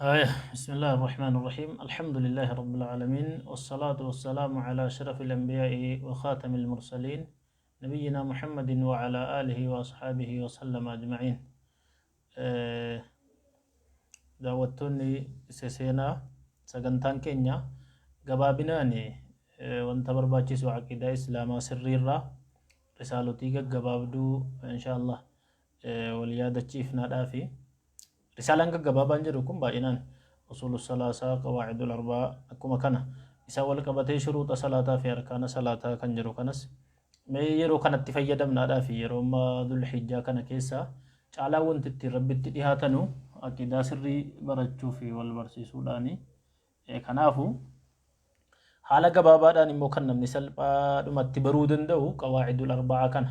هاي بسم الله الرحمن الرحيم، الحمد لله رب العالمين، والصلاة والسلام على أشرف الأنبياء وخاتم المرسلين، نبينا محمد وعلى آله وأصحابه وسلم أجمعين. Daawwattoonni seseenaa, sagantaan keenya gabaabinaan wanta barbaachisu aqiidaa islaamaa sirriirraa risaalotii gaggabaabduu insha Allah wal yaadachiifnaadhaafi. Risaalaan gaggabaabaan jedhu kun baay'inaan usuulu salaasaa, qawaacidul arbaa, akkuma kana isa wal qabatee shuruuxa salaataa fi arkaana salaataa kan jiru kanas mee yeroo kanatti fayyadamnaadhaafi. Yeroo ammaa Dhulhijjaa kana keessa caalaa wanti ittiin Rabbitti dhihaatanu aqiidaa sirrii barachuu fi wal barsiisuudhaani. Kanaafu haala gabaabaadhaan immoo kan namni salphaadhumatti baruu danda'u qawaacidul arba'aa kana.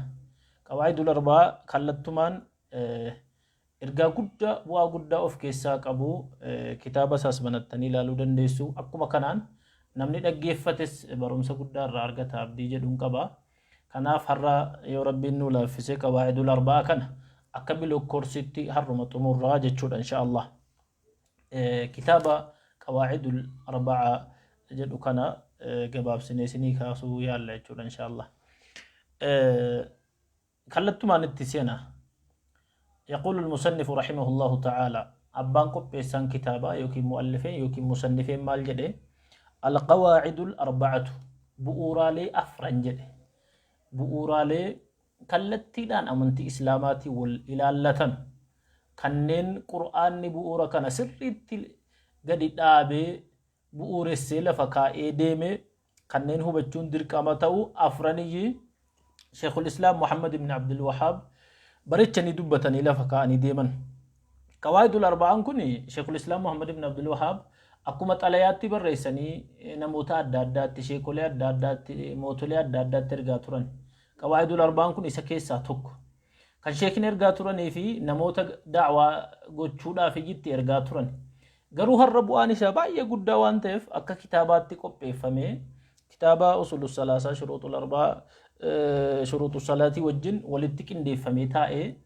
Qawaacidul arba'aa kallattumaan ergaa guddaa, bu'aa guddaa of keessaa qabu. Kitaaba isaas banattanii ilaaluu dandeessu. Akkuma kanaan namni dhaggeeffates barumsa guddaa irraa argata abdii jedhuun qaba. Kanaaf har'a yoo Rabbiin nuu laaffise qawaacidul arba'aa kana akka block courseitti har'uma xumurraa jechuudha insha Allah. Kitaaba qawaacidul arba'aa jedhu kana gabaabsinee isinii kaasuu yaalla jechuudha insha Allah. Kallattumaan itti seena. يقول المصنف رحمه الله تعالى، abbaan qopheessaan kitaabaa yookiin mu'allifeen yookiin musannifeen maal jedhe? القواعد الأربعة، bu'uuraalee afran jedhe. Bu'uuraalee kallattiidhaan amantii islaamaatiin wal ilaallatan, kanneen Qur'aanni bu'uura kana sirriitti gadi dhaabee bu'uuressee lafa kaa'ee deeme, kanneen hubachuun dirqama ta'u afraniyyi Sheekul Islaam Muhammad ibn Abdul Wahaab barechanii dubbatanii lafa kaa'anii deeman. Qawaayidul arba'aan kun Sheekul Islaam Muhammad ibn Abdul Wahaab akkuma xalayaatti barreessanii namoota adda addaatti, sheekolee adda addaatti, mootolee adda addaatti ergaa turan. Qawaayidul arba'aan kun isa keessaa tokko. Kan sheekin ergaa turanii fi namoota da'waa gochuudhaaf itti ergaa turan. Garuu har'a bu'aan isaa baay'ee guddaa waan ta'eef akka kitaabaatti qopheeffamee kitaaba usulu salaasaa, shuruuxul arbaa, shuruuxu salaatii wajjin walitti qindeeffamee taa'ee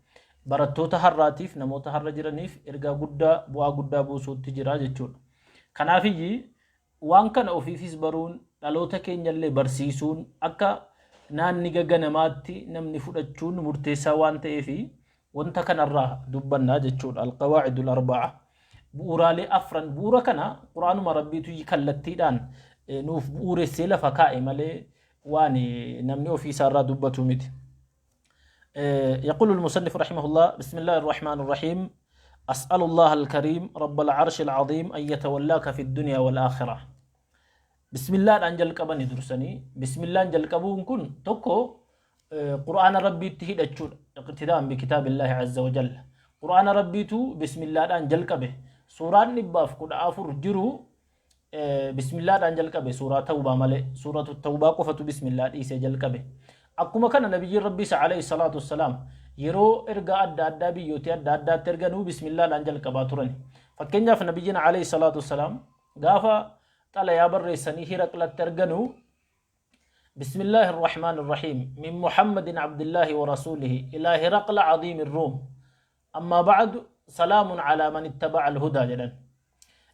barattoota har'aatiif, namoota har'a jiraniif ergaa guddaa, bu'aa guddaa buusuutti jira jechuudha. Kanaafiyyi waan kana ofiifis baruun, dhaloota keenyallee barsiisuun, akka naanniga ganamaatti namni fudhachuun murteessaa waan ta'eefi wanta kanarraa dubbannaa jechuudha. القواعد الأربعة. Bu'uuraalee afran, bu'uura kana Quraanuma Rabbiitu kallattiidhaan nuuf bu'uuressee lafa kaa'e malee waan namni ofii isaarraa dubbatu miti. يقول المصنف رحمه الله: بسم الله الرحمن الرحيم، أسأل الله الكريم رب العرش العظيم أن يتولاك في الدنيا والآخرة. بسم الله dhaan jalqabani dursanii. بسم الله jalqabuun kun tokko Qur'aana Rabbiitti hidhachuudha. اقتداء بكتاب الله عز وجل. Qur'aana Rabbiitu بسم الله dhaan jalqabe. Suuraan 114 jiru بسم الله dhaan jalqabe, suuraa Tawbaa malee. Suuratu Tawbaa qofatu بسم الله dhiisee jalqabe. Akkuma kana nabiyyiin Rabbii isa عليه الصلاة والسلام yeroo ergaa adda addaa biyyoota adda addaatti erganuu بسم الله dhaan jalqabaa turan. Fakkeenyaaf nabiyyiin عليه الصلاة والسلام gaafa xalayaa barreessanii Hiraqlatti erganuu: بسم الله الرحمن الرحيم، من محمد عبد الله ورسوله إلى هرقل عظيم الروم، أما بعد، سلام على من اتبع الهدى jedhan.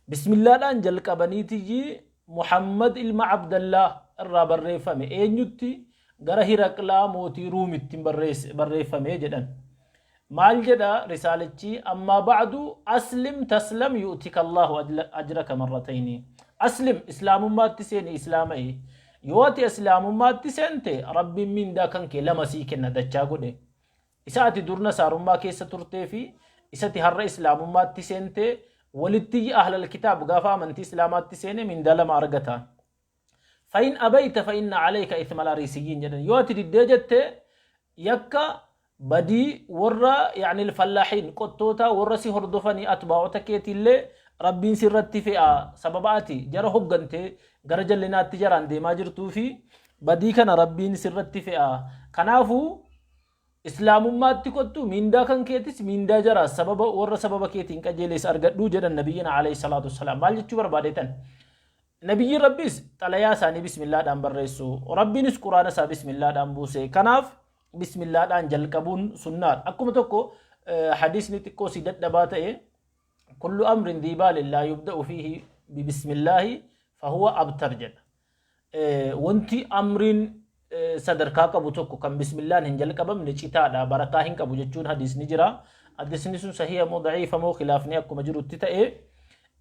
بسم الله dhaan jalqabaniitiyyi Muhammad ilma Abdallah irraa barreeffame eenyutti? Gara Hiraqlaa mootii Ruumitti barreeffame jedhan. Maal jedha risaalichi? أما بعد، أسلم تسلم يؤتك الله أجرك مرتين. أسلم، islaamummaatti seeni, islaama'i. Yoo ati islaamummaatti seente Rabbiin mindaa kan kee lama sii kenna, dachaa godhe. Isa ati dur nasaarummaa keessa turtee fi isati har'a islaamummaatti seente walitti أهل الكتاب gaafa amantii islaamaatti seene mindaa lama argata. فإن أبيت فإن عليك إثم الآريسيين jedhan. Yoo ati diddee jette yakka badii warra يعني الفلاحين, qottoota warra si hordofanii, atbaa'ota keetiillee Rabbiin sirratti fe'a. Sababa ati jara hoggantee gara jallinaatti jaraan deemaa jirtuu fi badii kana Rabbiin sirratti fe'a. Kanaafuu islaamummaatti kottu, mindaa kan keetis mindaa jara sababa warra sababa keetiin qajeelees argadhuu jedhan nabiyyiin عليه الصلاة والسلام. Maal jechuu barbaadetan? Nabiyyiin Rabbiis xalayaa isaanii بسم الله dhaan barreessu, Rabbiinis Quraana isaa بسم الله dhaan buuse. Kanaaf بسم الله dhaan jalqabuun sunnaadha. Akkuma tokko hadiisni xiqqoo si dadhabaa ta'e Kullu amrin dhii baalin laa yubda'u fiihi bibismillaahi fahuwa abtar jedha. Wanti amriin sadarkaa qabu tokko kan bismillaan hin jalqabamne citaadha, barakaa hin qabu jechuun hadiisni jira. Hadiisni sun sahiha moo da'iifa moo khilaafni akkuma jirutti ta'e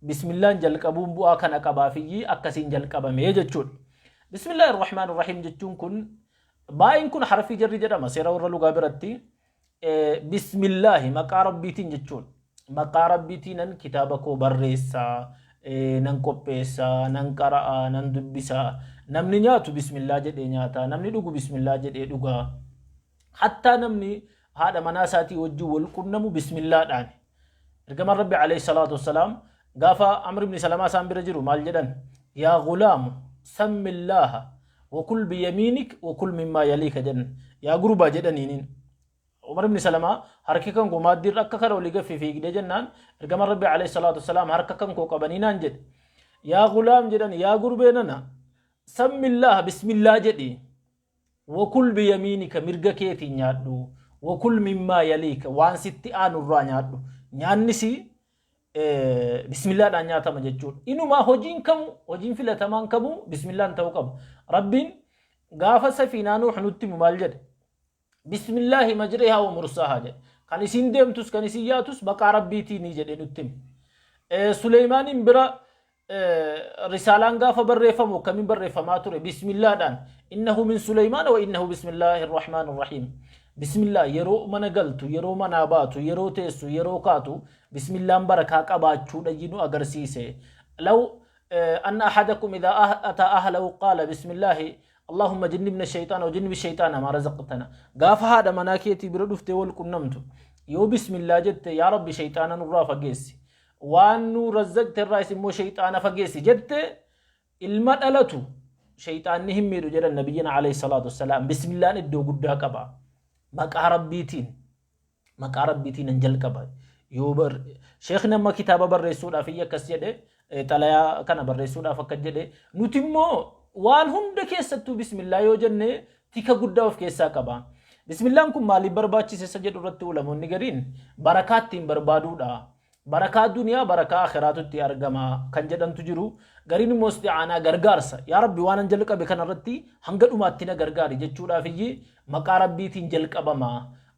bismillaan jalqabuun bu'aa kana qabaafiyyi akkasiin jalqabame jechuudha. Bismillaahi irrahmaan irrahiim jechuun kun baay'een kun harfii jarri jedhama seera warra lugaa biratti. Bismillaahi maqaa Rabbiitiin jechuun maqaa Rabbiitiinan kitaaba koo barreessa, nan qopheessa, nan qara'a, nan dubbisa. Namni nyaatu bismillaa jedhee nyaata, namni dhugu bismillaa jedhee dhuga. Hattaa namni haadha manaa isaatii wajjin wal qunnamu bismillaadhaan. Ergamaan Rabbi alayhi salaatu wassalaam gaafa Amr ibn Salamaa isaan bira jiru maal jedhan? Yaa gulaamu sammillaaha wakul biyamiinik wakul mimmaa yaliika jedhan. Yaa gurbaa jedhaniiniin. Umar ibn Salamaa harki kan koo maaddiirra akka kana olii gaffi fiigdee jennaan ergamaan Rabbi alayhi salaatu wassalaam harka kan koo qabanii naan jedhe. Yaa gulaam jedhan, yaa gurbee nana, sammillaaha bismillaa jedhi. Wakul biyamiinika mirga keetiin nyaadhu. Wakul mimmaa yaliika waan sitti aanurraa nyaadhu. Nyaannis bismillaadhaan nyaatama jechuudha. Inumaa hojiin kamu hojiin filatamaan kamu bismillaan ta'uu qaba. Rabbiin gaafa safiinaa Nuux nutti himu maal jedhe? Bismillaahi majrihaa wa mursaahaa jedhe. Kan isiin deemtus kan isiin yaatus maqaa Rabbiitiini jedhe nutti hime. Suleymaaniin bira risaalaan gaafa barreeffamu akkamiin barreeffamaa ture? Bismillaadhaan. Innahu min Suleymaan wa innahu bismillaahi irrahmaan irrahiim. Bismillah yeroo mana galtu, yeroo manaa baatu, yeroo teessu, yeroo kaatu bismillaan barakaa qabaachuudha nu agarsiise. Law anna ahadakum idhaa ataa ahlahu qaala bismillaahi Allahumma jinnibna shayxaana wa jinnibi shayxaana maa razaqtana. Gaafa haadha manaa keetii bira dhuftee wal qunnamtu yoo bismillaa jette, yaa Rabbi shayxaana nurraa fageessi, waan nu razzaqte irraas immoo shayxaana fageessi jette, ilma dhalatu shayxaanni hin miidhu jedhan nabiyyiin alayhi salaatu wassalaam. Bismillaan iddoo guddaa qaba. Maqaa Rabbiitiin, maqaa Rabbiitiin nan jalqaba. Yoo bar sheekni amma kitaaba barreessuudhaaf iyya akkas jedhe, xalayaa kana barreessuudhaaf akkas jedhe, nuti immoo waan hunda keessattuu bismillaa yoo jenne tika guddaa of keessaa qaba. Bismillaan kun maaliif barbaachise isa jedhu irratti ulamoonni gariin barakaa ittiin barbaaduudha. Barakaa duniyaa, barakaa akhiraatu itti argama kan jedhantu jiru. Gariin immoo isti'aanaa, gargaarsa. Yaa Rabbi, waan an jalqabe kanarratti hanga dhumaatti na gargaari jechuudhaaf iyyi maqaa Rabbiitiin jalqabama.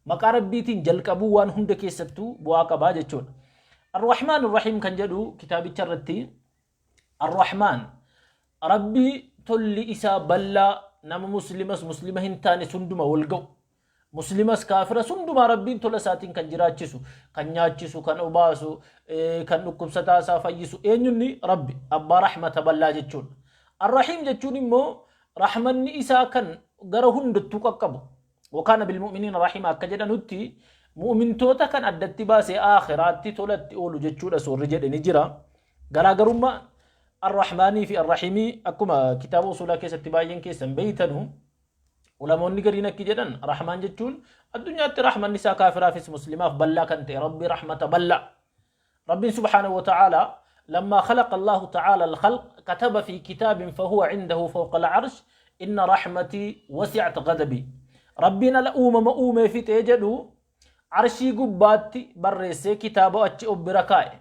Maqaa Rabbiitiin jalqabuu waan hunda keessattuu bu'aa qabaa jechuudha. Ar-Rahmaan Ar-Rahiim kan jedhu kitaabicha irratti, Ar-Rahmaan Rabbii tolli isaa bal'aa, nama muslimas muslima hin taane hunduma wal ga'u. Muslimas kaafiras hundumaa Rabbiin tola isaatiin kan jiraachisu, kan nyaachisu, kan obaasu, kan dhukkubsataa isaa fayyisu eenyunni Rabbi abbaa rahmata bal'aa jechuudha. Ar-Rahiim jechuun immoo rahmanni isaa kan gara hundattuu qaqqabu. Wakaana bilmu'miniina rahiima akka jedhanutti mu'mintoota kan addatti baasee aakhiraatti tolatti oolu jechuudha soorri jedhe ni jira. Garaagarummaa Ar-Rahmaanii fi Ar-Rahiimii akkuma kitaaba usuulaa keessatti baay'een keessan beeytanu, ulamoonni gariin akki jedhan, Rahmaan jechuun addunyaatti rahmanni isaa kaafiraafis muslimaaf bal'aa kan ta'e Rabbi rahmata bal'aa. Rabbiin subhaanahu wa ta'aalaa lammaa khalaqa Allahu ta'aala al-khalq kataba fi kitaabin fahuwa cindahu fawqa al-arsh inna rahmatii wasi'at ghadabii. Rabbiin ala uumama uumee fixee jedhu arshii gubbaatti barreessee kitaaba achi of bira kaa'e.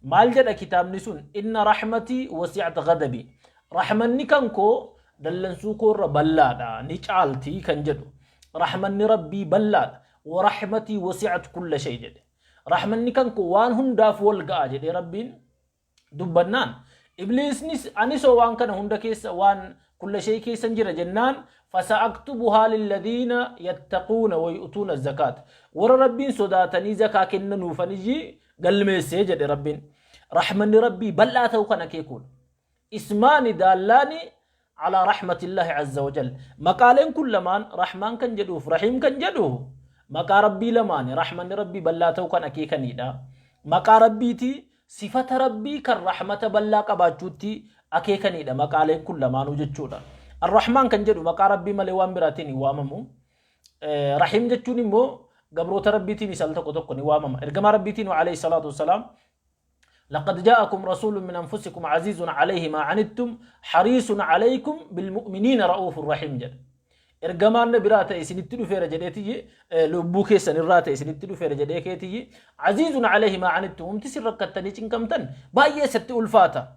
Maal jedha kitaabni sun? Inna rahmatii wasi'at ghadabii. Rahmanni kan koo dallansuu koorra bal'aadha, ni caalti kan jedhu. Rahmanni Rabbii bal'aadha. Wa rahmatii wasi'at kulla shay jedhe. Rahmanni kan koo waan hundaaf wal ga'a jedhee Rabbiin dubbannaan, ibliisnis anisoo waan kana hunda keessa, waan kulla shay keessan jira jennaan, fasa'aktubuhaa lilladhiina yattaquuna wa yu'tuuna zakaat, warra Rabbiin sodaatanii zakaa kennanuufaniyyi galmeessee jedhe. Rabbiin rahmanni Rabbii bal'aa ta'uu kan akeekuudha. Ismaani daallaani alaa rahmatillaahi azza wajal. Maqaaleen kun lamaan, Rahmaan kan jedhuuf Rahiim kan jedhu, maqaa Rabbii lamaani rahmanni Rabbii bal'aa ta'uu kan akeekaniidha. Maqaa Rabbiiti, sifata Rabbii kan rahmata bal'aa qabaachuutti akeekaniidha maqaaleen kun lamaanuu jechuudha. Ar-Rahmaan kan jedhu maqaa Rabbii malee waan biraatiin hin waamamu. Rahiim jechuun immoo gabroota Rabbiitiin al tokko tokko ni waamama. Ergamaa Rabbiitiin alayhi salaatu wassalaam, لقد جاءكم رسول من أنفسكم عزيز عليه ما عنتم حريص عليكم بالمؤمنين رؤوف رحيم jedha. Ergamaan na biraa ta'e isinitti dhufeera jedheetiyyi, lubbuu keessan irraa ta'e isinitti dhufeera jedhee keetiyyi, aziizun alayhi maa anittum, humti isin rakkattanii cinqamtan baay'ee isatti ulfaata.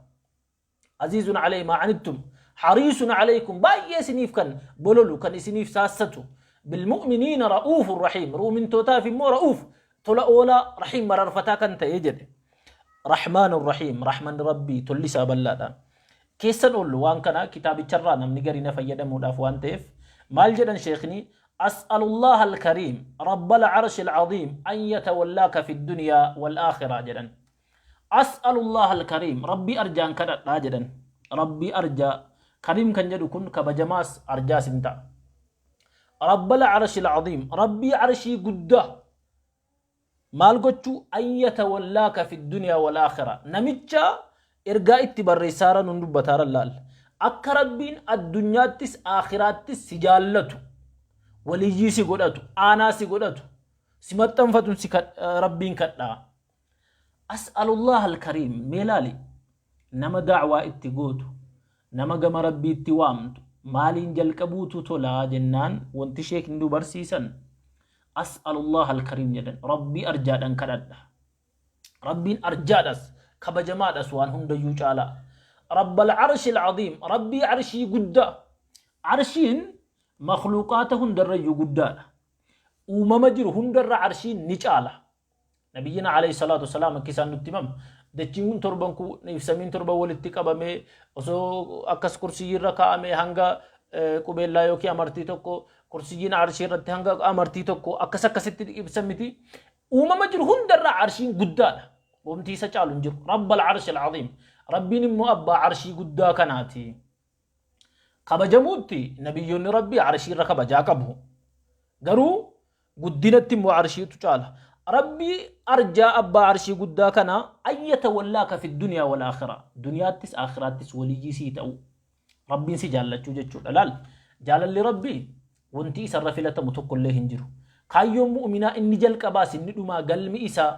Aziizun alayhi maa anittum hariisun alaykum, baay'ee isiniif kan bololu, kan isiniif saassatu. Bilmu'miniina ra'uufun rahiim, mu'mintootaaf immoo ra'uuf, tola oolaa, rahiim, mararfataa kan ta'e jedhe. Rahmaanun rahiim, rahmanni Rabbii tolli isaa bal'aadha. Keessan oollu waan kana kitaabicharraa namni garii na fayyadamuudhaaf waan ta'eef maal jedhan sheekni? As'alullaha alkariim rabbal arshil aziim an yatawallaaka fi dunyaa wal aakhiraa jedhan. As'alullaha alkariim, Rabbii arjaan kadhadhaa jedhan. Rabbii arjaa, kariim kan jedhu kun kabajamaas arjaas hin ta'a. Rabbal arshil aziim, Rabbii arshii guddaa maal gochuu? An yatawallaaka fi dunyaa wal aakhira. Namicha ergaa itti barreessaaran hun dubbataaran laal, akka Rabbiin addunyaattis aakhiraattis si jaallatu, waliyyii si godhatu, aanaa si godhatu, si maxxanfatun si Rabbiin kadhaa. As'alullaha alkariim. Mee laali, nama da'waa itti gootu, nama gama Rabbiitti waamtu maaliin jalqabuutu tolaa jennaan, wanti sheekni nu barsiisan as'alullaha alkariim jedhan, Rabbii arjaadhan kadhadha. Rabbiin arjaadhas kabajamaadhas waan hundayyuu caalaa. Rabbal arshil aziim, Rabbii arshii guddaa. Arshiin makhluuqaata hundarrayyuu guddaadha. Uumama jiru hundarra arshiin ni caala. Nabiyyina alayhi salaatu wasalaam akka isaan nutti himan, dachiin kun torban kun samiin torban walitti qabamee osoo akkas kursiyyiirra kaa'amee hanga qubeellaa yookiin amartii tokko, kursiyyiin arshii irratti hanga amartii tokko, akkas akkasitti ibsan miti. Uumama jiru hundarraa arshiin guddaadha. Wanti isa caalu hin jiru. Rabbal arshil aziim. Rabbiin immoo abbaa arshii guddaa kanaati. Kabajamuutti nabiyyoonni Rabbii arshiirra kabajaa qabu. Garuu guddinatti immoo arshiitu caala. Rabbii arjaa abbaa arshii guddaa kana ayyata wallaaka fi duniyaa wal aakhira. Duniyaattis aakhiraattis waliyyii sii ta'u. Rabbiin si jaallachuu jechuudha. Laal, jaalalli Rabbii wanti isarra filatamu tokkollee hin jiru. Kaayyoon mu'uminaa inni jalqabaas inni dhumaa, galmi isaa,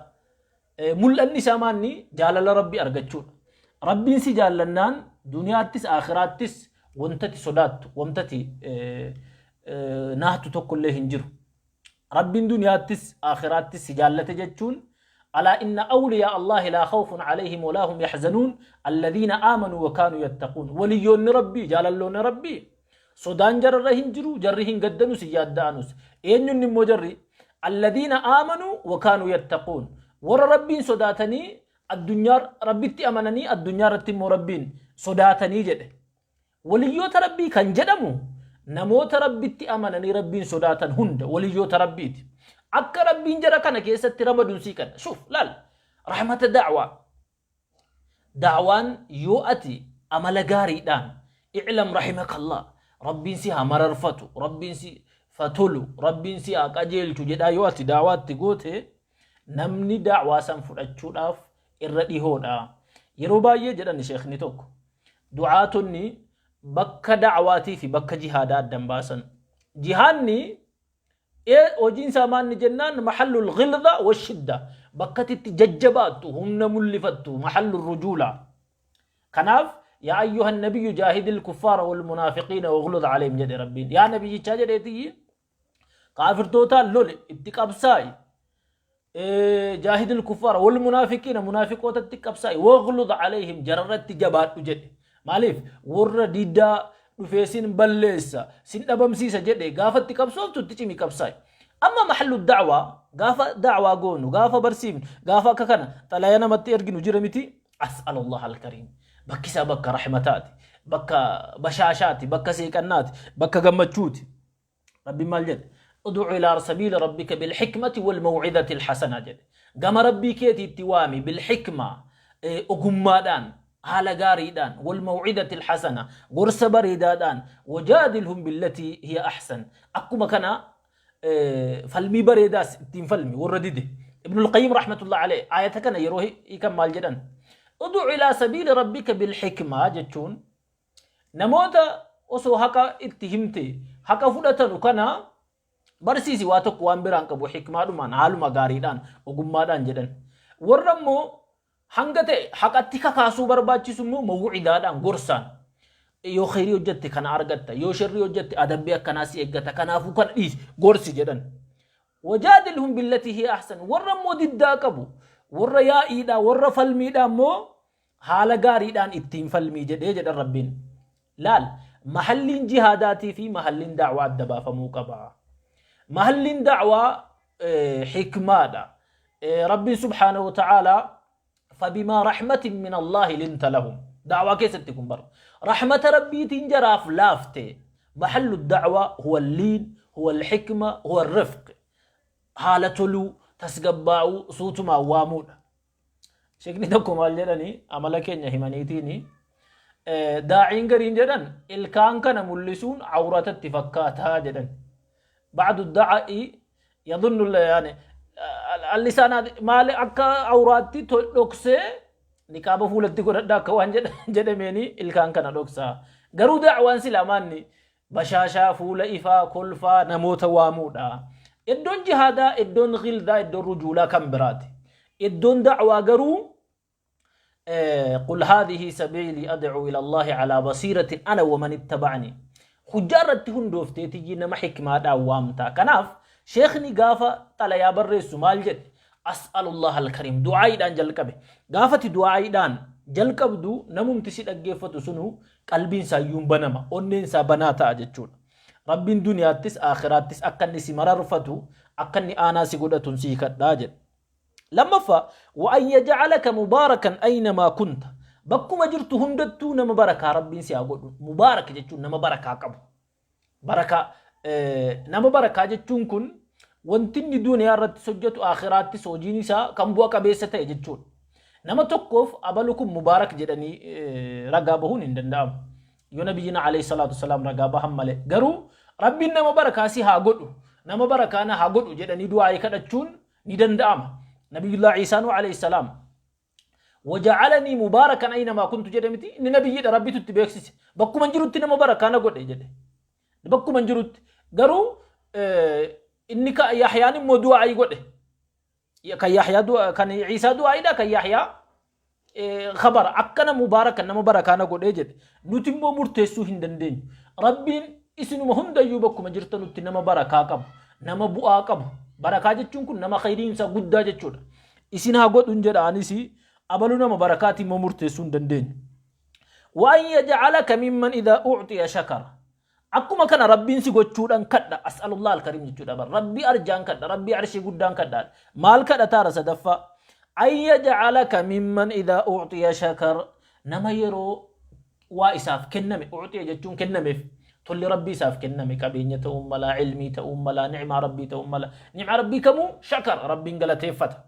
mul'anni isaa maanni? Jaalala Rabbii argachuudha. Rabbiin si jaallannaan duniyaattis aakhiraattis wantati sodaattu, wantati naahtu tokkollee hin jiru. Rabbiin duniyaattis aakhiraattis si jaallate jechuun, alaa inna awliyaa Allahi laa khawfun alayhim walaa hum yaxzanuun alladhiina aamanuu wa kaanuu yattaquun. Waliyyoonni Rabbii, jaalalloonni Rabbii, sodaan jararra hin jiru, jarri hin gaddanus hin yaadda'anus. Eenyunni immoo jarri? Alladhiina aamanuu wa kaanuu yattaquun, warra Rabbiin sodaatanii, addunyaa Rabbitti amananii addunyaa irratti immoo Rabbiin sodaatanii jedhe. Waliyyoota Rabbii kan jedhamu namoota Rabbitti amananii Rabbiin sodaatan hunda waliyyoota Rabbiiti. Akka Rabbiin jara kana keessatti ramaduun sii kana. Shuf, laal, rahmata da'waa. Da'waan yoo ati amala gaariidhaan i'lam rahimakallah, Rabbiin si haa mararfatu, Rabbiin si fatolu, Rabbiin si haa qajeelchu jedhaa yoo ati da'waatti goote, namni da'waa san fudhachuudhaaf irra dhihoodha. Yeroo baay'ee jedhan sheekni tokko, du'aatonni bakka da'waatii fi bakka jihaadaa addan baasan. Jihaanni hojiin isaa maanni jennaan, mahallul ghilza wa shidda, bakka itti jajjabaattu, humna mul'ifattu, mahallul rujuula. Kanaaf yaa ayyuhan nabiyyu jaahidil kuffaara wal munaafiqiina waghlud alayhim jedhe Rabbiin. Yaa nabiyyichaa jedheetiyyi, kaafirtootaan lole, itti qabsaa'i. Jaahidil kuffaara wal munaafiqiina, munaafiqootatti qabsaa'i, waghlud alayhim, jararratti jabaadhu jedhe. Maaliif? Warra diddaa dhufee sin balleessa, sin dhabamsiisa jedhe gaafa itti qabsooftu itti cimi, qabsaa'i. Amma mahallu da'waa, gaafa da'waa goonu, gaafa barsiifnu, gaafa akka kana xalaya namatti erginu jira miti, as'alullah alkariim, bakki isaa bakka rahmataati, bakka bashaashaati, bakka seeqannaati, bakka gammachuuti. Rabbiin maal jedhe? Ud'u ilaa sabiila rabbika bilhikmati wal maw'izati alhasana jedhe. Gama Rabbii keetiitti waami, bilhikma, ogummaadhaan, haala gaariidhaan, wal maw'izati alhasana, gorsa bareedaadhaan, wajaadilhum billatii hiya ahsan. Akkuma kana falmii bareedaas ittiin falmi warra dide. Ibnul Qayyim rahmatullah alayhi ayata kana yeroo hiikan maal jedhan? Ud'u ilaa sabiila rabbika bilhikmaa jechuun namoota osoo haqa itti himte haqa fudhatanu kana barsiisi, waa tokko waan biraan qabu, hikmaadhumaan, haaluma gaariidhaan, ogummaadhaan jedhan. Warra immoo hanga ta'e haqatti kakaasuu barbaachisu immoo mawucidaadhaan, gorsaan. Yoo kheyrii hojjatte kana argatta, yoo sharrii hojjatte adabbii akkanaa si eeggata, kanaafuu kana dhiisi, gorsi jedhan. Wajaadilhum billatii hiya ahsan, warra immoo diddaa qabu, warra yaa'iidhaa, warra falmiidhaa immoo haala gaariidhaan ittiin falmii jedhee jedhan Rabbiin. Laal, mahalliin jihaadaatii fi mahalliin da'waa adda baafamuu qaba. Mahalliin da'waa hikmaadha. Rabbiin subhaanahu wa ta'aalaa fabimaa rahmatin min Allaahi linta lahum. Da'waa keessatti kun bara. Rahmata Rabbiitiin jaraaf laafte. Mahallu da'waa huwa liin, huwa alhikma, huwa rifq. Haala toluu, tasgabbaa'uu, suutumaan waamuudha. Sheekni tokko maal jedhani amala keenya himaniitiini daa'iin gariin jedhan ilkaan kana mul'isuun awratatti fakkaataa jedhan. Ba'du daa'i yadhunnu yaani allisaan maal akka awraatti dhoksee niqaaba fuulatti godhadha akka waan jedhameeni ilkaan kana dhoksaa. Garuu da'waan silaa maanni bashaashaa fuula ifaa kolfaa namoota waamuudha. Iddoon jihaadaa, iddoon ghildaa, iddoon rujuulaa kan biraati. Iddoon da'waa garuu qul haadhihi sabiilii ad'uu ila Allaahi alaa basiiratin ana wa man ittaba'anii. Hujjaa irratti hundoofteetiyyi nama hikmaadhaan waamta. Kanaaf sheekhni gaafa xalayaa barreessu maal jedhe? As'alullah al-karim du'aayiidhaan jalqabe. Gaafati du'aayiidhaan jalqabdu namumti si dhaggeeffatu sunu qalbiin isaa iyyuu banama, onneen isaa banaa ta'a jechuudha. Rabbiin duniyaattis aakhiraattis akka inni si mararfatu, akka inni aanaa si godhatun sii kadhaa jedhe. Lammaffaa, wa an yaj'alaka mubaarakan aynamaa kunta. Bakkuma jirtu hundattuu nama barakaa Rabbiin si haa godhu. Mubaarak jechuun nama barakaa qabu. Barakaa nama barakaa jechuun kun wanti inni duniyaa irratti hojjetu aakhiraattis hojiin isaa kan bu'a qabeessa ta'e jechuudha. Nama tokkoof abalu kun mubaarak jedhanii ragaa bahuun hin danda'amu. Yoo nabiyyiin alayhi salaatu wasalaam ragaa bahan malee. Garuu Rabbiin nama barakaa si haa godhu, nama barakaa na haa godhu jedhanii du'aa'ii kadhachuun ni danda'ama. Nabiyyullah Iisaanuu alayhi salaam waja'alanii mubaarakan aynamaa kuntu jedhe miti inni nabiyyiidha Rabbitu itti beeksise. Bakkuma jirutti nama barakaa na godhe jedhe. Bakkuma jirutti garuu inni Yahyaan immoo du'aa'ii godhe. Kan Yahyaa du'a kan Iisaa du'aa'iidha kan Yahyaa khabara akkana mubaarakan nama barakaa na godhee jedhe. Nuti immoo murteessuu hin dandeenyu. Rabbiin isinuma hundayyuu bakkuma jirtanutti nama barakaa qabu, nama bu'aa qabu. Barakaa jechuun kun nama khayriin isaa guddaa jechuudha. Isin haa godhun jedha anis abalu nama barakaati immoo murteessuu hin dandeenyu. Wa an yaj'alaka mimman idhaa u'tiya shakara. Akkuma kana Rabbiin si gochuudhan kadha. As'alullah al-karim jechuudha bar. Rabbii arjaan kadha. Rabbii arshii guddaan kadha. Maal kadhataara sadaffaa? An yaj'alaka mimman idhaa u'tiya shakar. Nama yeroo waa isaaf kenname, u'tiya jechuun kennameef, tolli Rabbii isaaf kenname, qabeenya ta'uun mala, ilmii ta'uun mala, ni'maa Rabbii ta'uun mala. Ni'maa Rabbii kamuu shakar, Rabbiin galateeffata.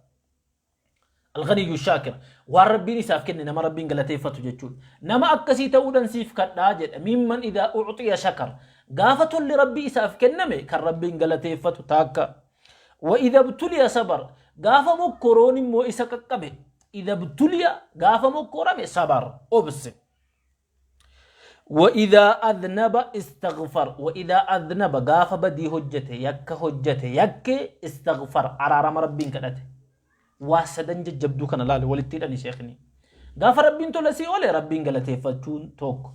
Alghaniyyu shaakir. Waan Rabbiin isaaf kenne nama Rabbiin galateeffatu jechuudha. Nama akkasii ta'uudhaan siif kadhaa jedha. Mimman idhaa u'xiya shakar. Gaafa tolli Rabbii isaaf kenname kan Rabbiin galateeffatu taakka. Wa idha btuliya sabar. Gaafa mokkoroon immoo isa qaqqabe. Idha btuliya gaafa mokkorame sabar obse. Wa'idaa adnaba istaghfar wa'idaa adnaba gaafa badii hojjete yakka hojjete yakke istaghfar araarama Rabbiin kadhate. Waa sadan jajjabduu kana laale walitti hidhani sheekni. Gaafa Rabbiin tola sii oole Rabbiin galateeffachuun tokko.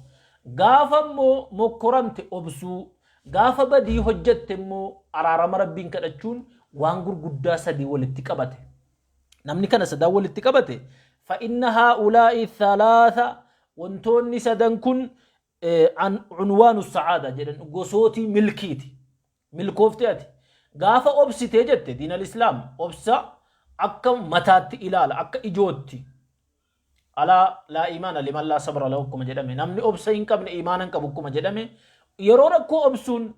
Gaafa immoo mokkoramte obsuu gaafa badii hojjette immoo araarama Rabbiin kadhachuun waan gurguddaa sadii walitti qabate. Namni kana sadan walitti qabate fa'inna haa'ulaa'i thalaatha wantoonni sadan kun cunwaanu sa'aada jedhan gosootii milkiiti. Milkoofte ati. Gaafa obsitee jette diinal islaam obsa akka mataatti ilaala akka ijootti. Alaa laa iimaana liman laa sabra lahu akkuma jedhame namni obsa hin qabne iimaana hin qabu akkuma jedhame yeroo rakkoo obsuun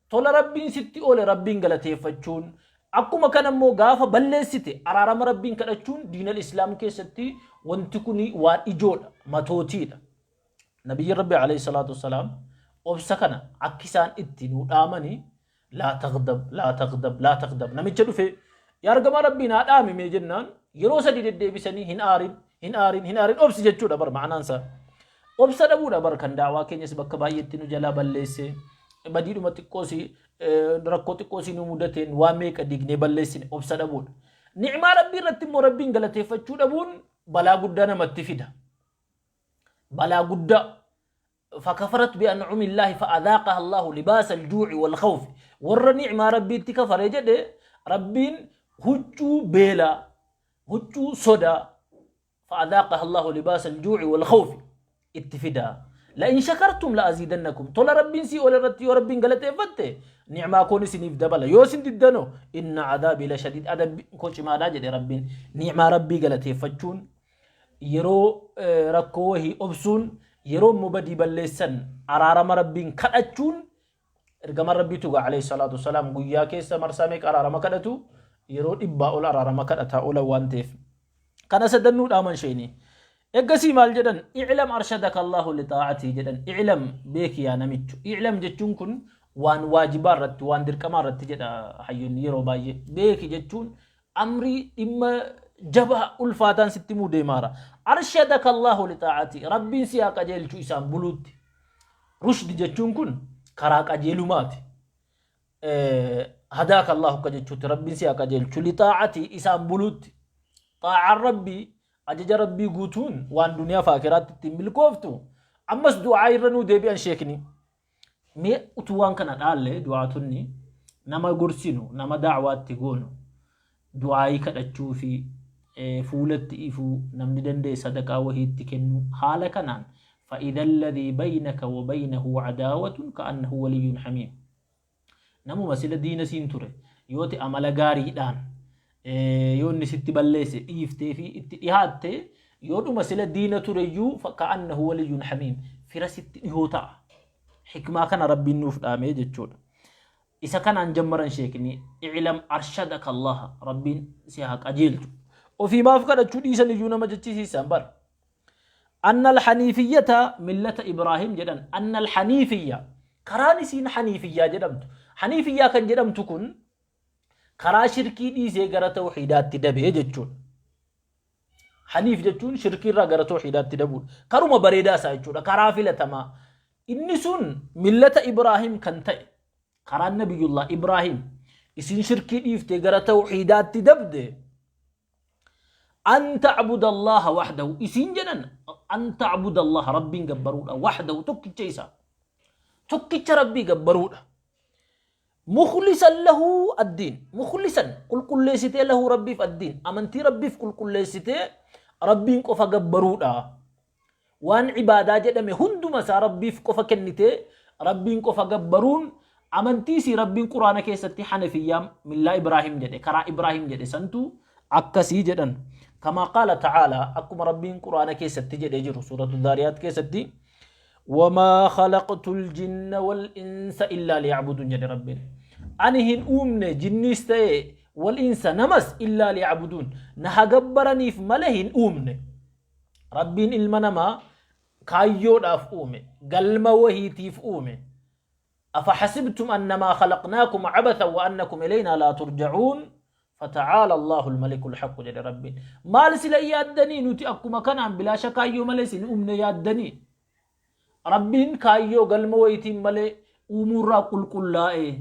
tola Rabbiin sitti oole Rabbiin galateeffachuun akkuma kana immoo gaafa balleessite araarama Rabbiin kadhachuun diinal islaam keessatti wanti kun waan ijoodha matootiidha. Nabiyyiin Rabbi alayhi salaatu wassalaam obsa kana akki isaan itti nuu dhaamani laa taghdab laa taghdab laa taghdab namicha dhufe yaa ergamaa Rabbii naa dhaami mee jennaan yeroo sadii deddeebisanii hin aarin hin aarin hin aarin obsi jechuudha bar ma'anaan isaa. Obsa dhabuudha bar kan daawaa keenyas bakka baay'eetti nu jalaa balleesse badiidhuma xiqqoosi rakkoo xiqqoosi nu mudateen waa meeqa diignee balleessine obsa dhabuudha. Ni'maa Rabbii irratti immoo Rabbiin galateeffachuu dhabuun balaa guddaa namatti fida. Balaa guddaa. Fakafarat bi'an'umi Allaahi fa'adhaaqaha Allaahu libaasa aljuu'i wal khawfi. Warra ni'maa Rabbiitti kafare jedhe Rabbiin huccuu beelaa, huccuu sodaa fa'adhaaqaha Allaahu libaasa aljuu'i wal khawfi itti fida. La'in shakartum la'aziidannakum. Tola Rabbiin sii ol irratti yoo Rabbiin galateeffatte ni'maa koon isiniif dabala. Yoo isin diddanoo inna adaabii la shadiid adabbiin koo cimaadhaa jedhe Rabbiin. Ni'maa Rabbii galateeffachuun yeroo rakkoo wahii obsuun yeroo immoo badii balleessan araarama Rabbiin kadhachuun ergamaan Rabbiitu egaa alayhi salaatu wassalaam guyyaa keessa marsaa meeqa araarama kadhatu yeroo dhibbaa ol araarama kadhataa oolan waan ta'eef. Kana sadannuu dhaaman sheeni. Egasii maal jedhan i'lam arshadaka Allahu li xaa'atii jedhan i'lam beeki yaa namichu i'lam jechuun kun waan waajibaa irratti waan dirqamaa irratti jedha hayyoonni yeroo baay'ee beeki jechuun amrii dhimma jabaa ulfaataan sitti himuu deemaara. Arshadaka Allahu li xaa'ati Rabbiin si haa qajeelchu isaan buluutti. Rushdi jechuun kun karaa qajeelumaati. Hadaaka Allahu akka jechuutti Rabbiin si haa qajeelchu li xaa'ati isaan buluutti. Xaa'aan Rabbii ajaja Rabbii guutuun waan duniyaa fi akiraatti ittiin milkooftu. Ammas du'aa irra nuu deebi'an sheekni. Mee utuu waan kana dhaalle du'aatonni nama gorsinu nama da'waatti goonu du'aayii kadhachuu fi fuulatti ifuu namni danda'e sadaqaa wahiitti kennuu haala kanaan fa'idha alladhii baynaka wa baynahu cadaawatun ka'annahu waliyyun hamiim. Namuma sila diina siin ture yooti amala gaariidhaan yoo inni sitti balleesse dhiiftee fi itti dhihaatte yoodhuma sila diina tureyyuu ka'annahu waliyyun hamiim fira sitti dhihoo ta'a. Hikmaa kana Rabbiin nuuf dhaamee jechuudha. Isa kanaan jammaran sheekni i'lam arshadaka Allah Rabbiin si haa qajeelchu. Ofii maaf kadhachuu dhiisan iyyuu nama jechisiisan bara. Anna alhaniifiyyata millata Ibraahim jedhan. Anna alhaniifiyya karaan isiin haniifiyyaa jedhamtu. Haniifiyyaa kan jedhamtu kun karaa shirkii dhiisee gara tawhiidaatti dabee jechuudha. Haniif jechuun shirkii irraa gara tawhiidaatti dabuudha. Karuma bareedaa isaa jechuudha. Karaa filatamaa. Inni sun millata Ibraahim kan ta'e karaan Nabiyyullah Ibraahim isin shirkii dhiiftee gara tawhiidaatti dabde an ta'buda Allaha wahdahu isiin jedhan an ta'buda Allaha Rabbiin gabbaruudha wahdahu tokkicha isaa tokkicha Rabbii gabbaruudha mukhlisan lahu addiin mukhlisan qulqulleessitee lahu Rabbiif addiin amantii Rabbiif qulqulleessitee Rabbiin qofa gabbaruudha Waan ibaadaa jedhame hunduma isaa Rabbiif qofa kennitee Rabbiin qofa gabbaruun amantii isii Rabbiin Quraana keessatti Hanafiyyaa millaa Ibraahim jedhe karaa Ibraahim jedhe santu akkasii jedhan. Kamaa qaala ta'aalaa akkuma Rabbiin Quraana keessatti jedhee jiru suuratu Zaariyaat keessatti wamaa khalaqtul jinna wal insa illaa liya'buduun jedhe Rabbiin. Ani hin uumne jinniis ta'e wal insa namas illaa liya'buduun na haa gabbaraniif malee hin uumne. Rabbiin ilma namaa kaayyoodhaaf uume, galma wahiitiif uume. Afahasibtum annamaa khalaqnaakum abathan wa annakum ilaynaa laa turja'uun fata'aala Allahu al-maliku al-haqqu jedhe Rabbiin. Maal sila yaaddanii nuti akkuma kanaan bilaasha kaayyoo malee isin uumne yaaddanii? Rabbiin kaayyoo galma wayitiin malee uumuurraa qulqullaa'ee.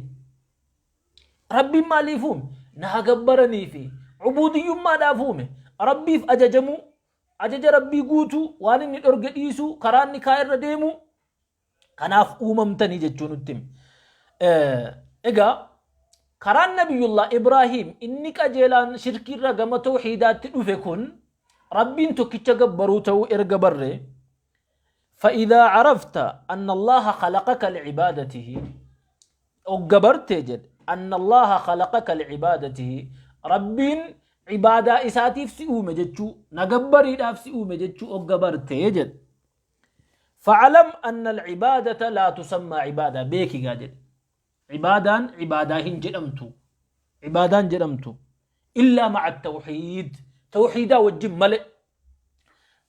Rabbiin maaliif uume? Na haa gabbaraniifi. Ubuudiyyummaadhaaf uume. Rabbiif ajajamuu, ajaja Rabbii guutuu, waan inni dhorge dhiisuu, karaa inni kaa'e irra deemuu. Kanaaf uumamtanii jechuu nutti hime. Egaa karaan Nabiyyullah Ibraahiim inni qajeelaan shirkiirra gama tawhiidaatti dhufe kun Rabbiin tokkicha gabbaruu ta'uu erga barree فإذا عرفت أن الله خلقك لعبادته ogga barte jedhe anna allaha khalaqaka li'ibaadatihi rabbiin ibaadaa isaatiif si uume jechuu na gabbariidhaaf si uume jechuu ogga barte jedhe fa'alam anna al'ibaadata laa tusammaa ibaadaa beeki gaa jedhe ibaadaan ibaadaa hin jedhamtu ibaadaan jedhamtu illaa ma'a tawxiid tawxiidaa wajjin male